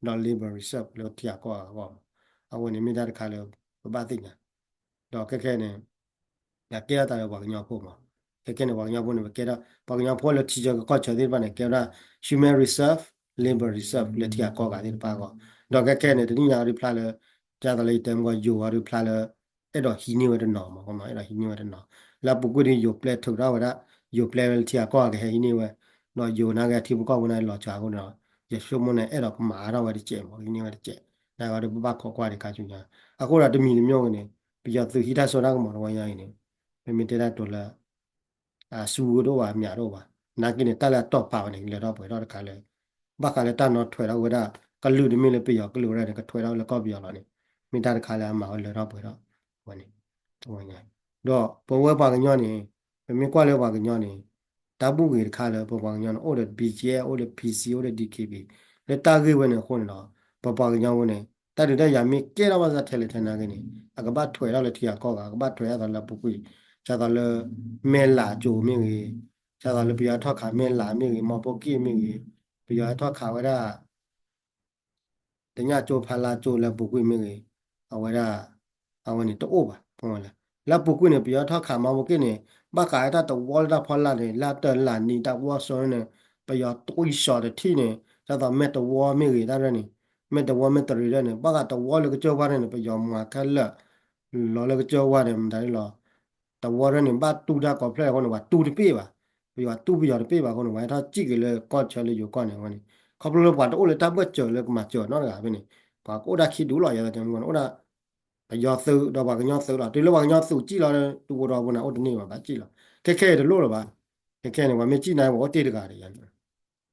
ဒီး labor reserve လၢထံဂၤကီၢ်ဂၤအဂီၢ်မး, အဝဲန့ၣ်မ့ၢ်တၢ်တခါလၢ ပဘၣ်သ့ၣ်ညါ ဒီးခဲခဲန့ၣ် ကဲထီၣ်သးလၢပှၤကညီဖိမး, ခဲခဲန့ၣ် ပှၤကညီဖိန့ၣ် ပကဲထီၣ် ပှၤကညီဖိလၢထံဆၢကီၢ်ဆၢသ့ၣ်တဖၣ်န့ၣ် ကဲဝဲဒၣ် human reserve, labor reserve လၢထံဂၤကီၢ်ဂၤသ့ၣ်တဖၣ်အဂီၢ်, ဒီးခဲခဲန့ၣ် တနံၣ်ညါအီၤဒုးဖျါလၢ ဒ်သိးလၢယတဲမုၢ်ကီၢ် ယိၤအီၤဒုးဖျါလၢ အဲၣ်ဒိးဟံးန့ၢ်ဝဲတနီၤမး, အဲၣ်ဒိးဟံးန့ၢ်ဝဲတနီၤ, လၢအပူၤကွံာ်ဒီးယိၤပျဲထုးထီၣ်ဝဲဒၣ်, ယိၤပျဲလၢထံဂၤကီၢ်ဂၤကဟဲဟံးန့ၢ်ဝဲ, ဒီးယိၤနာ်က့ထံဖိကီၢ်ဖိန့ၣ်လီၤစှၤအဃိန့ၣ်ဒီး ယဆိကမိၣ်န့ၣ် အဲၣ်ဒိးကမၤအါထီၣ်ဝဲတစဲးမး, ဟံးန့ၢ်ဝဲတစဲး, နာ်က့ဒီးပဘၣ်ခိးကွၢ်ဒံးခါဆူညါ, အဃိဒီးတမံၤတမံၤအံၤန့ၣ် ပယီၤသုးဟံးတၢ်စိတၢ်ကမီၤတဝီညါအံၤန့ၣ် ပမ့ၢ်တဲတၢ်တိၤလၢ အစူၤတအိၣ်ဘၣ် မၠးတအိၣ်ဘၣ်, နာ်က့န့ၣ် တၢ်လၢအတီၢ်ပာ်ဝဲန့ၣ် လၢထီၣ်ပှဲၤထီၣ်တခါလၢ ဘၣ်ဃးလၢတၢ်နီၣ်ထွဲးထီၣ်ဝဲဒၣ် ကလုာ်တမ့ၢ်လၢပယီၤကလုာ်ဝဲဒၣ်န့ၣ် ကထွဲးထီၣ်ဝဲလၢကီၢ်ပယီၤလီၤန့ၣ် မ့ၢ်တၢ်တခါလၢအမၤဝဲလၢထီၣ်ပှဲၤထီၣ်ဝဲန့ၣ်, ဒီးပဝဲပှၤကညီန့ၣ် ပမ့ၢ်ကွၢ်လၢပှၤကညီန့ၣ် တၢ်ဘူၣ်ဂ့ၤတခါလၢပပှၤကညီန့ၣ် အိၣ်ဒီး ဘီကၠဲ အိၣ်ဒီး ပံစံအဲၣ် အိၣ်ဒီး ဒံခံဘံ လၢတၢ်ဂ့ၢ်ဝဲန့ၣ်အဃိန့ၣ်ဒီး ပပှၤကညီဖိန့ၣ် တၢ်ဒုးတၢ်ယၤမ့ၢ်ကဲထီၣ်ဘၣ်ဆၣ်ထဲလဲၣ်ထဲနာ်က့န့ၣ် အကဘၣ်ထွဲးထီၣ်လၢထံဂၤကီၢ်ဂၤ အကဘၣ်ထွဲးထီၣ်လၢအပူၤကွံာ်, ဒ်သိးလၢ မဲၢ်လးကၠိမ့ၢ်ဂ့ၤ, ဒ်သိးလၢပယီၤထီၣ်ခးမဲၢ်လးမ့ၢ်ဂ့ၤ, မီဖိက့ၣ်မ့ၢ်ဂ့ၤ, ပယီၤဟဲထီၣ်ခးဝဲဒၣ် တညၣ်ကၠိဖးလါကၠိလၢအပူၤကွံာ်မ့ၢ်ဂ့ၤ, အဝဲဒၣ် အဝဲန့ၣ်တအိၣ်ဘၣ်, လၢအပူၤကွံာ်န့ၣ် ပယီၤထီၣ်ခးမီဖိက့ၣ်န့ၣ် ဘၣ်ဃးတၢ်တဝီလၢတၢ်ဖီလာ်န့ၣ် လၢတၢ်လၢနံၤတၢ်ဝီစီန့ၣ် ပယီၤတွံၢ်စီၤတထံၣ်န့ၣ် ဒ်သိးမဲၢ်တဝီမ့ၢ်ဂ့ၤတၢ်ရဲၣ်န့ၣ်, မဲၢ်တဝီမဲၢ်တရံးရဲၣ်န့ၣ် ဘၣ်ဃးတဝီလၢကစၢၢ်ဝါန့ၣ် ပယီၤမၤခဲလၢာ် လီၤလၢကစၢၢ်ဝါန့ၣ် မတၤဒ်လီၤ တဝီရဲၣ်န့ၣ် ဘၣ်တူၢ်တၢ်ကိးဖျၢၣ်အဃိန့ၣ် ပှၤတူၢ်တပ့ၢ်ဘၣ်, ပယီၤတူၢ်ပယီၤတပ့ၢ်ဘၣ်အဃိန့ၣ် ပှၤဟဲထီၣ်စံၣ်က့ၤလၢကီၢ်ဆၢလၢယိၤကီၢ်န့ၣ်ဝဲန့ၣ်, ခီဖျိလၢပှၤတအိၣ်လၢတၢ်ဘၢၣ်စၢၤလၢကမၤစၢၤနီတဂၤဖဲန့ၣ်, ပှၤကအိၣ်ဒၣ်ခံဒူၣ်လီၤ ယတဲမုၢ်ကီၢ်န့ၣ် အိၣ်ဒၣ် ပယီၤသုးဒီးပှၤကညီသုးလီၤ, တုၤလၢပှၤကညီသုးစံၣ်လီၤ တအိၣ်ဒီးပူၤန့ၣ်အိၣ်တန့ၢ်ဘၣ် ဘၣ်စံၣ်လီၤ, ခဲခဲအံၤတလိၣ်လၢၤဘၣ်, ခဲခဲန့ၣ် ပှၤမ့ၢ်စံၣ်နာ်က့ ပှၤအိၣ်တ့ၢ်တဂၤဒီးယၤန့ၣ်,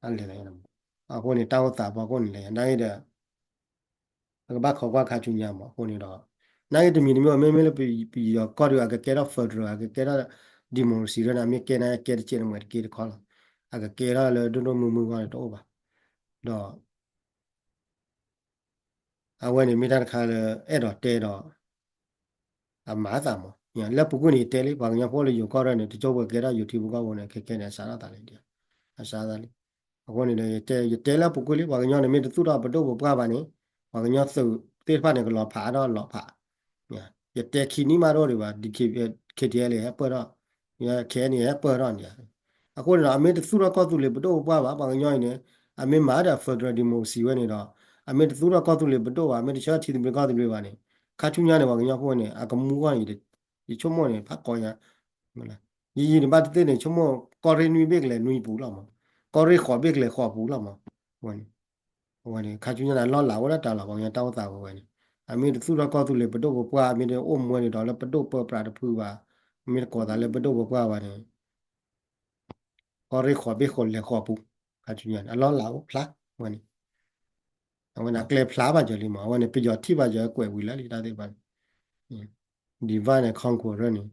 အလဲၤလီၤ, အဃိန့ၣ် တၢ်အိၣ်သးပှၤကိးန့ၣ်လဲၤယၤ နာ်က့ဒီး ပကဘၣ်ခိးကွၢ်ခါဆူညါမး အဃိန့ၣ်ဒီး နာ်က့တမံၤတမံၤ မ့မ့ၢ်လၢပယီၤကီၢ်ဒီး အကကဲထီၣ် federal အကကဲထီၣ် democracy ဒီးန့ၣ် အမ့ၢ်ကဲနာ်က့ ကဲတစဲးတမှဲၤတက့တခီလီၤ, အကကဲထီၣ်လၢဒိၣ်ဒိၣ်မုၢ်မုၢ်ဂီၢ်န့ၣ်တအိၣ်ဘၣ်, ဒီး အဝဲန့ၣ်မ့ၢ်တၢ်တခါလၢအဲၣ်ဒိးတဲဒီး အမၤအသးမး, လၢပူၤကွံာ်န့ၣ် ယတဲလံ ပှၤကညီဖိလၢယိၤကီၢ်ဒီးန့ၣ် တကၠိပှဲၤကဲထီၣ်ယိၤထံဖိကီၢ်ဖိန့ၣ် ခဲခဲန့ၣ် အစးထီၣ်သးလံ, အစးထီၣ်သးလံ, အဃိန့ၣ်ဒီး ယတဲ ယတဲလၢပူၤကွံာ်လံ ပှၤကညီန့ၣ် မ့ၢ်တသူၣ်ထီၣ်ပဒိၣ်ပပှၢ်ဘၣ်န့ၣ် ပှၤကညီသုးသ့ၣ်တဖၣ်န့ၣ် ကလီၤဖးဒီးလီၤဖး, ယတဲခံနံၣ်မးတအိၣ်ဒံးဘၣ် ဒ် KTLA ဟဲပၢၢ်ထီၣ်, KNA ဟဲပၢၢ်ထီၣ်န့ၣ်, အဃိန့ၣ်ဒီး အမ့ၢ်တသူၣ်ထီၣ်ကီၢ်သူလ့ၤပဒိၣ်ပပှၢ်ဘၣ် ပှၤကညီအံၤန့ၣ် အမ့ၢ်မၤဒီး federal democracy ဝဲန့ၣ်ဒီး အမ့ၢ်တသူၣ်ထီၣ်ကီၢ်သူလ့ၤပဒိၣ်ဘၣ် အမ့ၢ်တဆၢထံသဘျ့ကီၢ်သဘျ့ဘၣ်န့ၣ် ခါဆူညါန့ၣ် ပှၤကညီဖိန့ၣ် အကမူဂီၢ်န့ၣ် ယဆိကမိၣ်န့ၣ် ဖးကီညါ, ယံာ်ယံာ်န့ၣ် ဘၣ်တသ့ၣ်န့ၣ် ဆိကမိၣ် ကီၢ်ရ့ၣ်နွံဘ့ၣ်ကလဲၤနွံပူၤလီၤမး, ကီၢ်ရ့ၣ်ဃိးဘ့ၣ်ကလဲၤဃိးပူၤလီၤမး, အဝဲန့ၣ် အဝဲန့ၣ် ခါဆူညါန့ၣ် အလီၢ်လၤအိၣ်ဒၣ်တၢ်လီၤ ပှၤကညီတၢ်အိၣ်သးဝဲဝဲန့ၣ်, အမ့ၢ်တသူၣ်ထီၣ်ကီၢ်သူလ့ၤပဒိၣ်ပပှၢ် မ့ၢ်တအိၣ်မူဝဲန့ၣ်ဒီး လၢပဒိၣ်ပၢပြးတဖုဘၣ်, မ့ၢ်တကိးသးလၢပဒိၣ်ပပှၢ်ဘၣ်န့ၣ် ကီၢ်ရ့ၣ်ဃိးဘ့ၣ်ဃိးလဲၤဃိးပူၤ, ခါဆူညါန့ၣ် အလီၢ်လၤအိၣ်ဖျါဝဲန့ၣ်, အဝဲန့ၣ် အကျဲဖျါဘၣ်ယၢၤလံမး အဝဲန့ၣ် ပယီၤထံၣ်ဘၣ်ယၢၤကွဲးဝံၤလၢလံတၢ်သ့ၣ်တဖၣ်န့ၣ် divide and conquer န့ၣ်,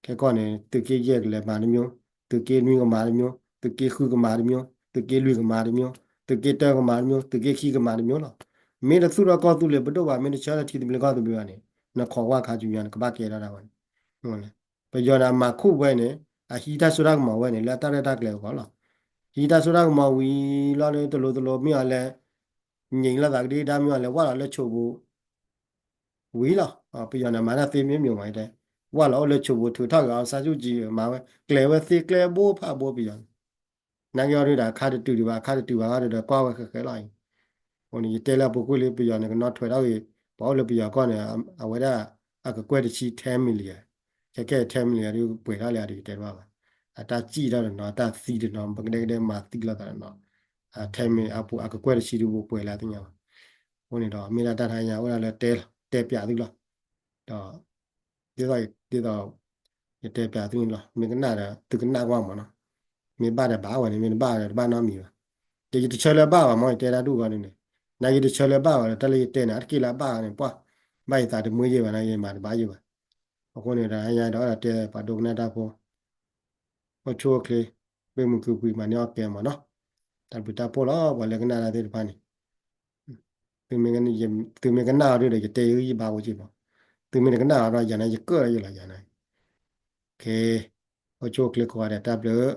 ခဲကီၢ်န့ၣ် သုးက့ယဲၢ်ကလဲၤမၤတမျိုး, သုးက့နွံကမၤတမျိုး, သုးက့ဃုကမၤတမျိုး, သုးက့လွံၢ်ကမၤတမျိုး, သုးက့တၢကမၤတမျိုး, သုးက့ခံကမၤတမျိုးလီၤ. မ့ၢ်တသူၣ်ထီၣ်ကီၢ်သူလ့ၤပဒိၣ်ဘၣ်, မ့ၢ်တဆၢထံသဘျ့ကီၢ်သဘျ့ဘၣ်န့ၣ်, နခိးကွၢ်ခါဆူညါန့ၣ် ကဘၣ်ကဲထီၣ်ဒၣ်ဝဲန့ၣ်, ပယီၤန့ၣ် အမၤခိၣ်ဝဲန့ၣ်, အဟံးတၢ်စိတၢ်ကမီၤဝဲန့ၣ် လၢအတၢ်ရဲၣ်တၢ်ကျဲၤအဂီၢ်လီၤ. ဟံးတၢ်စိတၢ်ကမီၤဝံၤလီၤဒီး တလိၤတလိၤမ့ၢ်အီၤလဲၣ်, ငြိမ်လီၤသးကဒံကဒါမ့ၢ်အီၤလဲၣ်, ဝၢ်လီၤလၢၢ်ဆိးပူၤ ဝံၤလီၤ. ပယီၤန့ၣ် မၤတၢ်သ့မ့ၢ်မ့ၢ်မးတဲ, ဝၢ်လီၤအိၣ်လၢၢ်ဆိးပူၤ ထုးထီၣ်က့ၤ အောင်ဆန်းစုကြည် မၤဝဲ ကျဲၤဝဲသ့ကျဲဘိဖးဘိပယီၤန့ၣ်. နာ်က့အီၤဒုးဒီး အခါတတုၤဒံးဘၣ်, အခါတတုၤဘၣ်အီၤဒုးဒီး ကွၢ်ဝဲဃဲးဃဲးလီၤအံၤ. အဃိန့ၣ် ယတဲလၢအပူၤကွံာ်လံ ပယီၤန့ၣ် ကနီၣ်ထွဲထီၣ်ဂ့ၤ, ပှၤအိၣ်လၢပယီၤကီၢ်န့ၣ် အဝဲဒၣ် အကကွဲၢ်တဆံ ten million, ခဲကဲ ten million ဒုးပှဲၤထီၣ်လံဒုး ယတဲတဘၣ်ဘၣ်. အတၢ်စံၣ်ထီၣ်တနီၤ အတၢ်သံတနီၤ ပကဒဲကဒဲမၤသံလိာ်သးတနီၤ, ten million အပူၤ အကကွဲၢ်တဆံဒုးပှဲၤလၢအသ့ၣ်ညါဘၣ်. အဃိန့ၣ်ဒီး မ့ၢ်ဒၣ်တၢ်တဟါညါအိၣ်ဒၣ်လၢတဲ တဲပၠးသုလီၤ. ဒီး ဒ်သိး ဒ်သိး ယတဲပၠးသုန့ၣ်လီၤ. မ့ၢ်ကနၣ်ဒီး သုကနၣ်ကွၢ်မးနီၤ. မ့ၢ်ဘၣ်ဒီးဘၣ်ဝဲန့ၣ်, မ့ၢ်တဘၣ်ဒီးတဘၣ်နီတမံၤဘၣ်. ဒီးယတဆၢလၢဘၣ်ဘၣ်မး ယတဲတၢ်ဒူၣ်ဂီၢ်န့ၣ်န့ၣ်, နာ်က့တဆၢလၢဘၣ်ဘၣ်ဒီး တၢ်လၢယတဲန့ၣ် အတက့ၢ်လၢအဘၣ်ဘၣ်န့ၣ် ပှၢ် ဘၣ်ယသးတမုာ်ယဲၢ်ဘၣ် နာ်က့မၤတဘၣ်ယဲၢ်ဘၣ်. အဃိန့ၣ်ဒီး ဟါညါဒီး ဒီးတဲပှၤဒိကနၣ်တၢ်ဖိ အိၣ်ဆူၣ်အိၣ်ချ့, ဘၣ်မုာ်က့ၤကွံာ် မၤန့ၢ်အီၣ်ကဲမးနီၤ. တၢ်ဘျုးတၢ်ဖှိၣ်လီၤ ပှၤလၢကနၣ်တၢ်သ့ၣ်တဖၣ်န့ၣ်. သုမ့ၢ်ကနၣ်အီၤဒုးဒီး ယတဲယဘၣ်အိၣ်က့မး. သုမ့ၢ်တကနၣ်အီၤဒီး ယၤန့ၣ် ယကၢၣ်လီၤယလီၤ ယၤန့ၣ်. အိၣ်ဆူၣ်အိၣ်ချ့ကိးဂၤဒဲး တၢ်ဘျုး